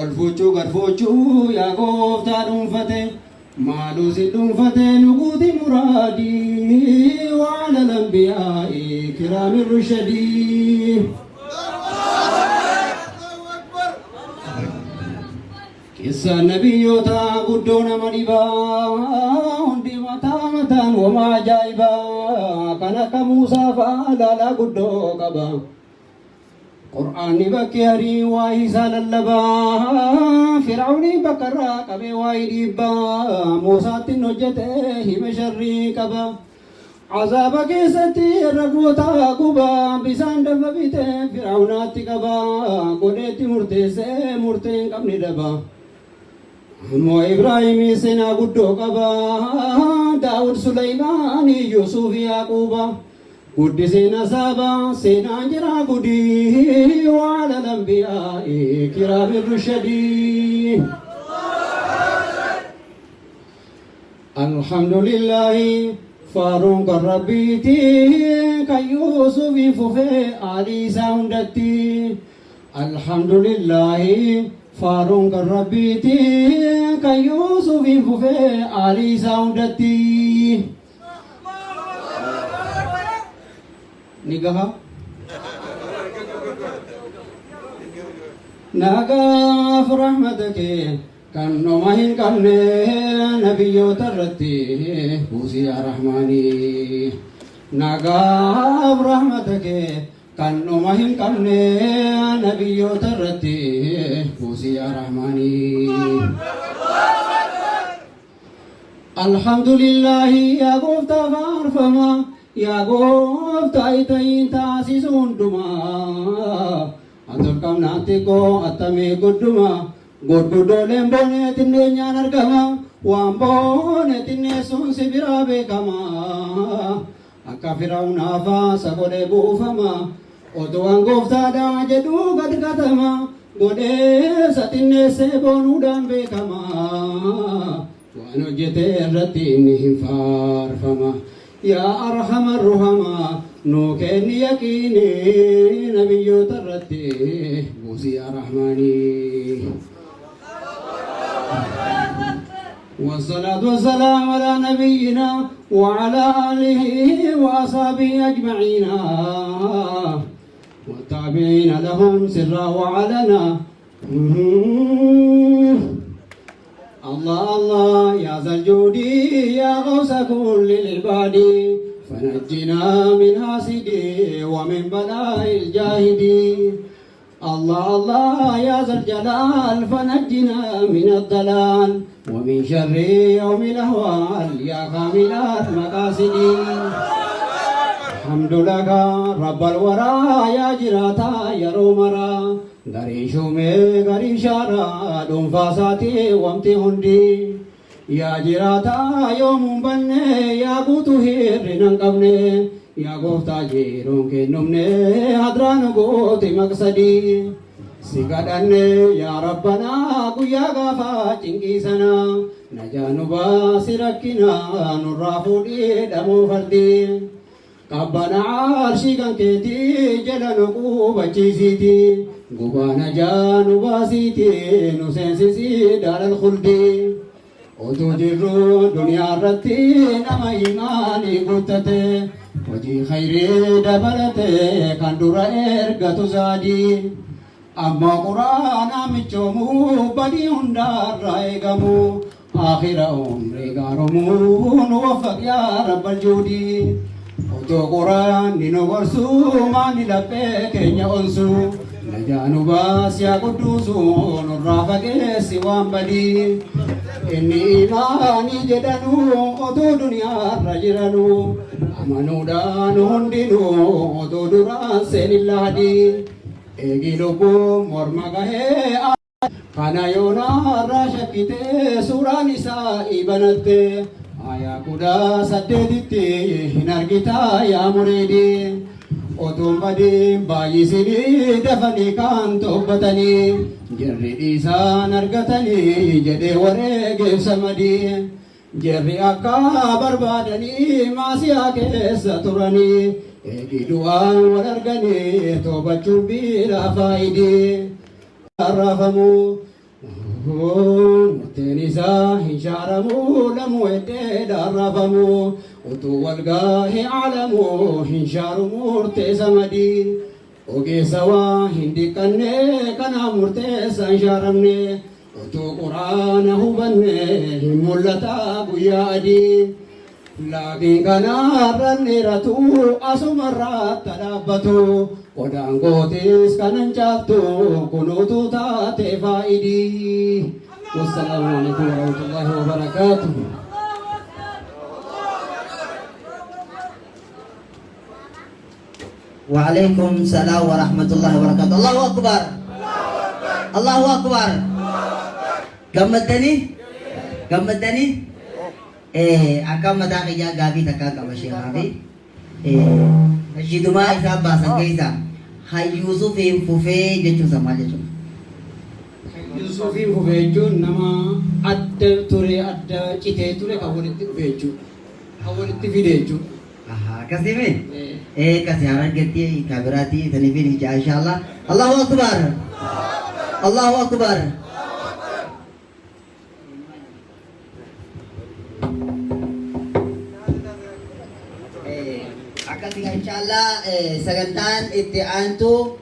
Ol fuuchuu gad fuuchuu yaa gooftaa dhuunfate, maaluu si dhuunfate, nu guuti muraadii. وعلى الأنبياء كرام الرشد. Qissa nabiyyoota guddoo nama dhibaa, hundi mataa mataan wama ajaa'ibaa, kan akka Muusaa fa'aa laalaa guddoo qaba. Qur'aanni bakkee arii waa'ee isaa lallabaa, Fir'aawni bakka irraa qabee waa'ee dhiibbaa Muusaatti hojjete hima sharrii qaba. Azaaba keessatti irra gootaa gubaa, bisaan danfa bite Fir'aawnaatti qaba, godheetti murteessee murtee hin qabne daba. Ammoo Ibraahimii seenaa guddoo qaba, Daawud, Suleymaanii, Yuusuf, Yaaquuba. Guddiseen asaaba seenaan jira gudii. وعلى الأنبياء كرام الرشد. الحمد لله faaruun kan rabbiiti, kan Yuusufi fufee aalii isaa hundatti. الحمد لله faaruun kan rabbiiti, kan Yuusufi fufee aalii isaa hundatti. Ni gaha. Nagaaf rahmata kee kan dhuma hin qabne nabiyyoota irratti buusi yaa rahmaanii. Nagaaf rahmata kee kan dhuma hin qabne nabiyyoota irratti buusi yaa rahmaanii. Alhamdulillaahi yaa gooftaa faarfama, yaa gooftaa ita'iin taasisu hundumaa, ati ol qabnaan xiqqoo attamii gudduma, gurguddooleen boonee xinneenyaan argama, waan boone xinneessuun si biraa beekama, akka Fir'aawnaa sa godhee buufama, otuu waan gooftaadha jedhuu gad gatama, godhee sa xinneessee boonuudhaan beekama, waan hojjete irratti inni hin faarfama. Yaa arhama ruhama, nuu kenni yaqiini, nabiyyoota irratti buusi yaa rahmaanii. والصلاة والسلام على نبينا وعلى آله وأصحابه أجمعين والتابعين لهم سرا وعلنا. الله الله يا ذا الجود، يا غوث كل العباد، فنجنا من حاسدي ومن بلاء الجاهد. الله الله يا ذا الجلال، فنجنا من الضلال ومن شر يوم الأهوال، يا كامل المقاصد. الحمد لك رب الورى، yaa jiraataa yeroo maraa, garii shuumee garii shaaraa, dhuunfaasaati wamti hundi. Yaa jiraataa yoomuun banne, yaa guutuu hir'ina hin qabne, yaa gooftaa jiruun kennumne, hadraanu gooti maqsadii. Si kadhanne yaa rabbanaa, guyyaa gaafa cinqii sana najaa nu baasi, rakkina nurraa fuudhii dhamoo fardii. Qabbana arshii kan keetii jala nu qubachiisiiti, gubaa najaa nu baasiiti, nu seensisii daaral khuldi. Utuu jirru duniyaa irratti nama imaanii guuttate, hojii khayrii dabalate, kan dura ergatu zaadii, ammoo quraanaa michoomuu, badii hundaarraa eegamu, akhira umrii gaaromuu nu waffaq yaa rabbal juudii. Otoo quraanni nu gorsuu, maani laphee keenya onsuu? Najaa nu baasi yaa Qudduusu nurraa fageessi waan badii. Inni imaanii jedhanu otuu duniyaarra jiranu amanuudhaan hundinuu otuu duraan seenin lahadii. Eegi lubbuun morma gahee kana yoonaarraa shakkitee suuraan isaa ibanatte ayaa 18tti hin argitaa yaa muriidii. Otuun badiin baay'isinii dafanii kaan toobbatanii jarri dhiisaan argatanii jedhee wareegeef samadii. Jarri akka barbaadanii maasiyaa keessa turanii eegi du'aan wal arganii toobachuun biiraa faayidii. Raafamu murteen isaa hin shaaramu lamuu heddeedhaan raafamu utuu wal gaahee aalamu hin shaaru murtee samadii. Ogeessa waa hin diqqanne kanaaf murteessa hin shaaramne utuu quraana hubanne hin mul'ata guyyaa adii. Laakiin kanarra dheeratu asumarratti dhaabbatu qodaan kootis kanan caaltu kunuutu taate faa'idii. Wassalaamu alaikum warahmatullahi wabarakaatuh. وعليكم السلام ورحمة الله وبركاته. الله أكبر. الله أكبر. Gammaddanii? Gammaddanii? Akka mataa kiyyaa gaafii takkaa qaba sheekaa fi nashiidumaa isaa baasan keessa hayyuusufiin fufee jechuun isaa maal jechuudha? Yuusufiin fufee jechuun nama adda ture, adda citee ture kan walitti dhufe jechuudha. Kan walitti fide jechuudha. Akkasii mi? Akkasii harargetti kabiraati saniifin ijaa inshallah. Allahu akbar. Allahu akbar. Akkasii inshallah sagantaan itti aantu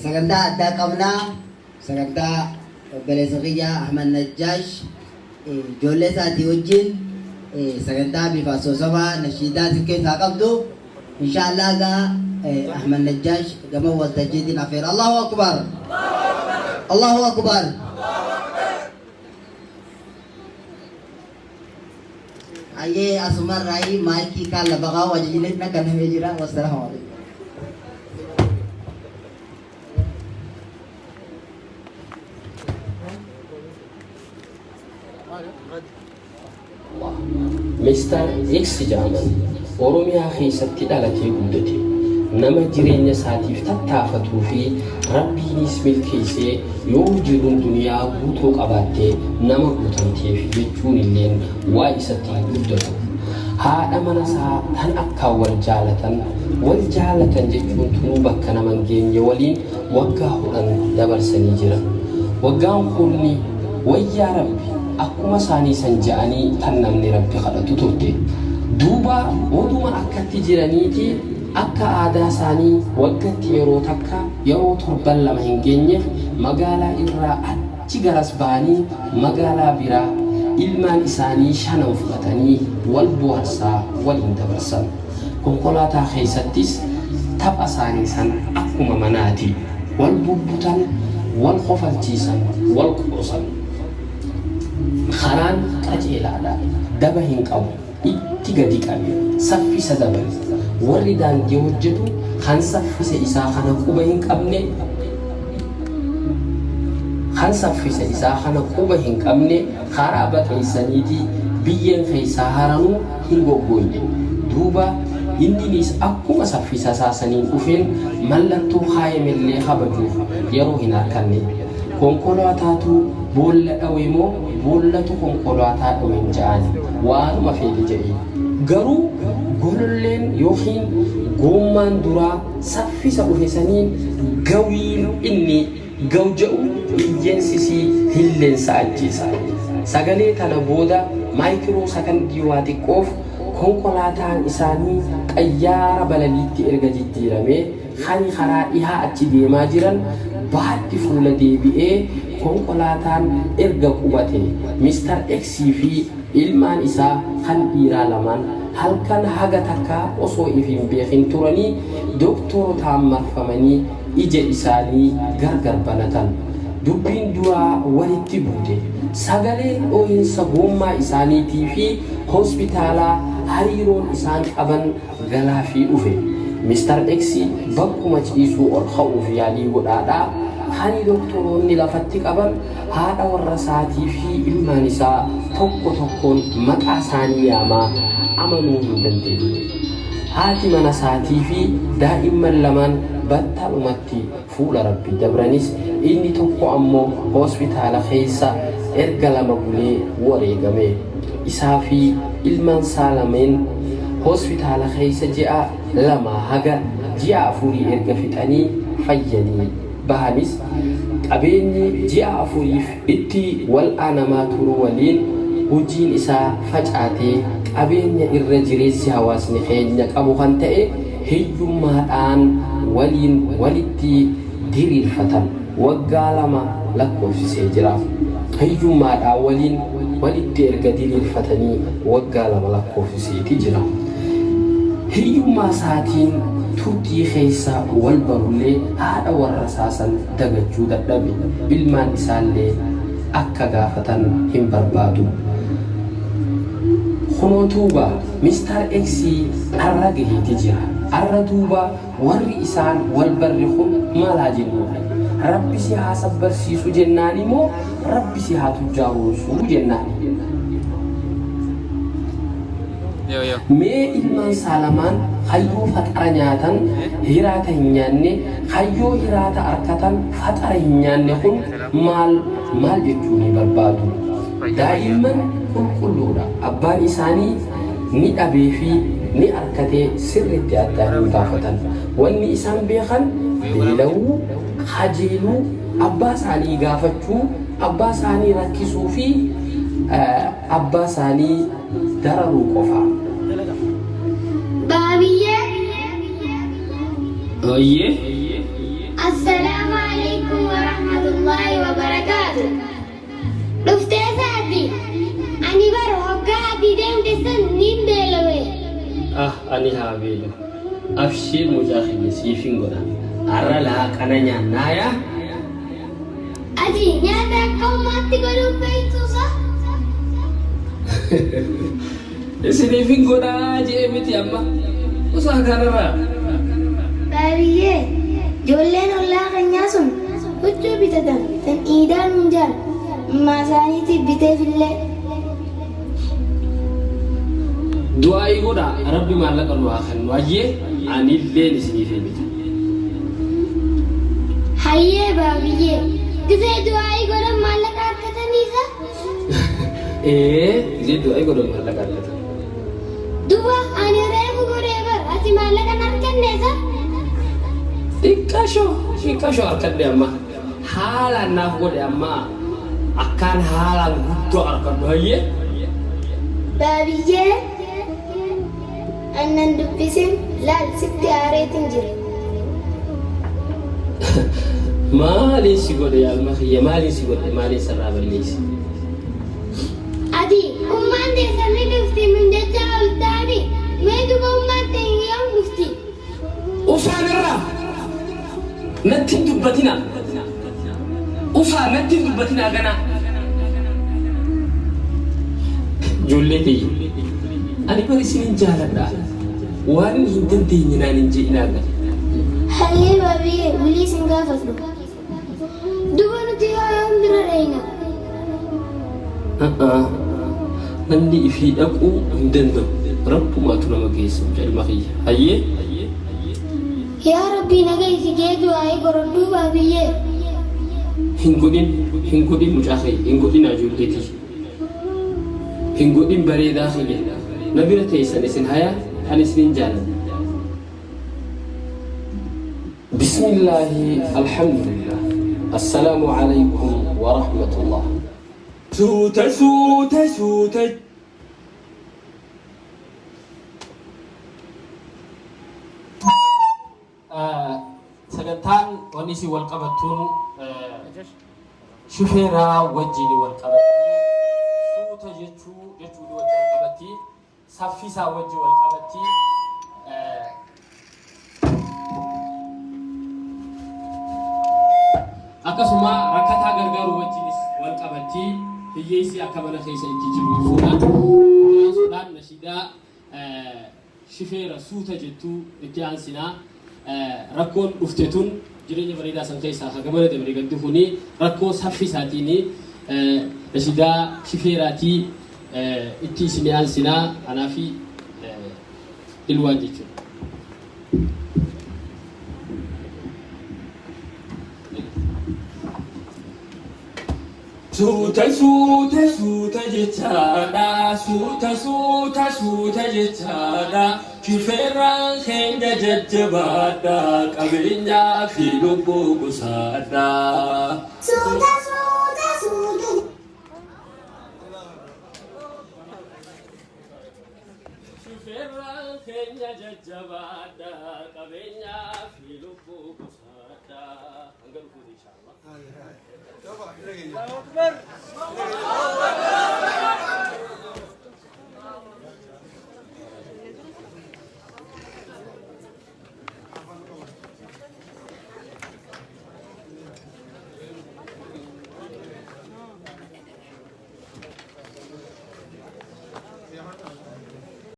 sagantaa addaa qabnaa. Sagantaa obboleessa kiyya Ahmad Najjaash ijoollee isaatii wajjin sagantaa bifa asoosamaa nashiidaa si keessaa qabdu. Inshallah gaa Ahmad Najjaash gama waltajjiitiin afeera. Allahu akbar. Allahu akbar. Ayyee asumarraayi maayikii kaan lafa kaa'u ajajni na kennamee jira. Wassalaamu alaikum. Mr. X jedhaman Oromiyaa keessatti dhalatee guddate. Nama jireenya isaatiif tattaafatuu fi Rabbiinis milkeessee yoo jiruun duniyaa guutuu qabaatte nama guutamteef jechuun illeen waa isatti hin guddatu. Haadha mana isaa tan akkaan wal jaalatan, wal jaalatan jechuun tunuu bakka nama hin geenye waliin waggaa 10 dabarsanii jiran. Waggaan kurni wayyaa Rabbi akkuma isaanii san ja'anii tan namni Rabbi kadhatu turte. Duuba oduma akkatti jiraniiti akka aadaa isaanii waggatti yeroo takka yeroo torban lama hin geenyeef magaalaa irraa achi garas bahanii magaalaa biraa ilmaan isaanii shanan fudhatanii wal boharsaa waliin dabarsan. Konkolaataa keessattis tapha isaanii san akkuma manaati. Wal bubbutan, wal kofalchiisan, wal qoosan. Karaan qajeelaadha. Daba hin qabu. Itti gadi qabi. Saffisa dabali. Warri daandii hojjetu kan saffisa isaa kana quba hin qabne kan saffisa isaa kana quba hin qabne karaa baqeessaniiti biyyeen keessaa haranuu hin goggoyne. Duuba inniniis akkuma saffisa isaa saniin dhufeen mallattoo kaayamellee kabajuuf yeroo hin arkanne. Konkolaataatu boolla dhawe moo boollatu konkolaataa dhawen ja'ani. Waanuma feete ja'i. Garuu gololleen ykn goommaan duraa saffisa dhufe saniin gawiin inni gaw ja'u iyyeensisii hilleensa ajjeesa. Sagalee tana booda maayikiroo sakandii waa xiqqoof konkolaataan isaanii xayyaara balaliitti erga jijjiiramee kani karaa dhihaa achi deemaa jiran bahatti fuula deebi'ee konkolaataan erga qubate Mr. X fi ilmaan isaa kan dhiiraa lamaan halkan haga takka osoo if hin beekin turanii doktorotaan marfamanii ija isaanii gargar banatan. Dubbiin duraa walitti buute. Sagaleen dhoohinsa goommaa isaaniitii fi hospitaalaa hariiroon isaan qaban galaafii dhufe. Mr X bakkuma ciisuu ol ka'uuf yaalii godhaadhaa kani doktoroonni lafatti qaban haadha warra isaatii fi ilmaan isaa tokko tokkoon maqaa isaanii yaamaa amanuu hin dandeenye. Haati mana isaatii fi daa'imman lamaan battalumatti fuula Rabbii dabranis inni tokko ammoo hospitaala keessa erga 2 bulee wareegame. Isaa fi ilmaan isaa lameen hospitaala keessa ji'a lamaa haga ji'a afurii erga fixanii fayyanii bahanis qabeenyi ji'a afuriif itti wal'aanamaa turuu waliin hojiin isaa facaatee qabeenya irra jireessi hawaasni keenya qabu kan ta'e hiyyummaadhaan waliin walitti diriirfatan waggaa 2 lakkoofsisee jira. Hiyyummaadhaan waliin walitti erga diriirfatanii waggaa 2 lakkoofsiseeti jira. Hiyyummaa isaatiin turtii keessa wal barullee haadha warra isaa san dagachuu dadhabe. Ilmaan isaallee akka gaafatan hin barbaadu. Kunoo tuuba Mister X arra gaheeti jira. Arra duuba warri isaan wal barre kun maal haa jennuuni? Rabbi si haa sabbarsiisu jennaani moo Rabbi si haa tujjaaroomsu jennaani? Mee ilmaan isaa lamaan hayyoo faxara nyaatan hiraata hin nyaanne, hayyoo hiraata arkatan faxara hin nyaanne kun maal maal jechuunii barbaadu? Daa'imman qulqulluudha. Abbaan isaanii ni dhabee fi ni arkatee sirriitti addaan hin baafatan. Wanni isaan beekan beela'uu, kajeeluu, abbaa isaanii gaafachuu, abbaa isaanii rakkisuu fi abbaa isaanii dararuu qofa. Baabiyyee. Oyyee. Assalaamu alaikum warahmatullaahi wabarakaatu. Dhuftee saati. Ani bar hoggaa ati deemte san niin beelawe. Ah ani haa beelu. Abshiir mucaa kiyya siifin godha. Arra laaqana nyaannaa yaa. Ati nyaata akka ummaatti godhuun beektuusa? Isiniifin godhaa je'e miti amma. Usaa kanarraa. Baabiyyee, ijoolleen ollaa keenyaa sun huccuu bitatan tan iidaa nuun ja'an ummaa isaaniitiif biteefillee. Du'aa'ii godhaa Rabbi maallaqa nu haa kennu hayyee anilleen isiniifin bita. Hayyee baabiyyee, gizee du'aa'ii godhan maallaqa arkataniisa? Ee, gizee du'aa'ii godhan maallaqa arkatan. Duba ani reefu godhee bar ati maallaqa hin arkanneesa? Xiqqasho, xiqqasho arkadhe amma. Haalaan naaf godhe amma akkaan haalaan guddoo arkadhu hayyee. Baabiyyee an nan dubbisin laal sitti aareetin jira. Maaliin si godhe yaa ilma kiyya maaliin si godhe maaliin sirraa balleesse. Ati ummaan teessan ni dhufti nun jechaa oltaani mee duba ummaan teenya yoom dhufti? Ufaa narraa natti hin dubbatinaa. Ufaa natti hin dubbatinaa ganaa. Ijoollee tiyya ani bar isinin jaaladha waanin hin dandeenye naan hin je'inaa gaa. Hayyee baabiyyee wilii sin gaafadhu. Duba nuti hoo yoom bira dhayna? A'aa namni ifii dhaquu hin danda'u rabbumaatu nama geessa mucaa ilma kiyya hayyee. Yaa Rabbii na geysi jee du'aa'ii gorodhuu baabiyyee. Hin godhin hin godhin mucaa kiyya hin godhinaa ijoollee tiyya hin godhin bareedaa kiyya na bira teessan isin hayaa ani isinin jaaladha. Bismillaahi Alhamdulillah Assalaamu Aleykum Warahmatullah. Suuta suuta suuta. Sagantaan wanni isin wal qabattuun shufeeraa wajjin wal qabatti. Suuta jechuu jechuun wajjin wal qabatti. Saffisaa wajjin wal qabatti. Akkasuma rakkataa gargaaruu wajjinis wal qabatti hiyyeessi akka mana keessa itti jiru ibsuudha. Itti aansuudhaan nashiidaa shifeera suuta jettu itti aansinaa. Rakkoon dhufte tun jireenya bareedaa san keessaa ka gamana dabre gad dhufuni rakkoo saffisaatiini nashiidaa shifeeraatii itti isinii aansinaa anaafi ilwaan jechuudha. Suuta suuta suuta jechaadha suuta suuta suuta jechaadha shifeerraan keenya jajjabaadha qabeenyaa fi lubbuu qusaadha. Suuta suuta suuta. Shufeerraan keenya jajjabaadha qabeenyaa fi lubbuu qusaadha. Hanga dhufuuti inshaallah. Allahu Akbar.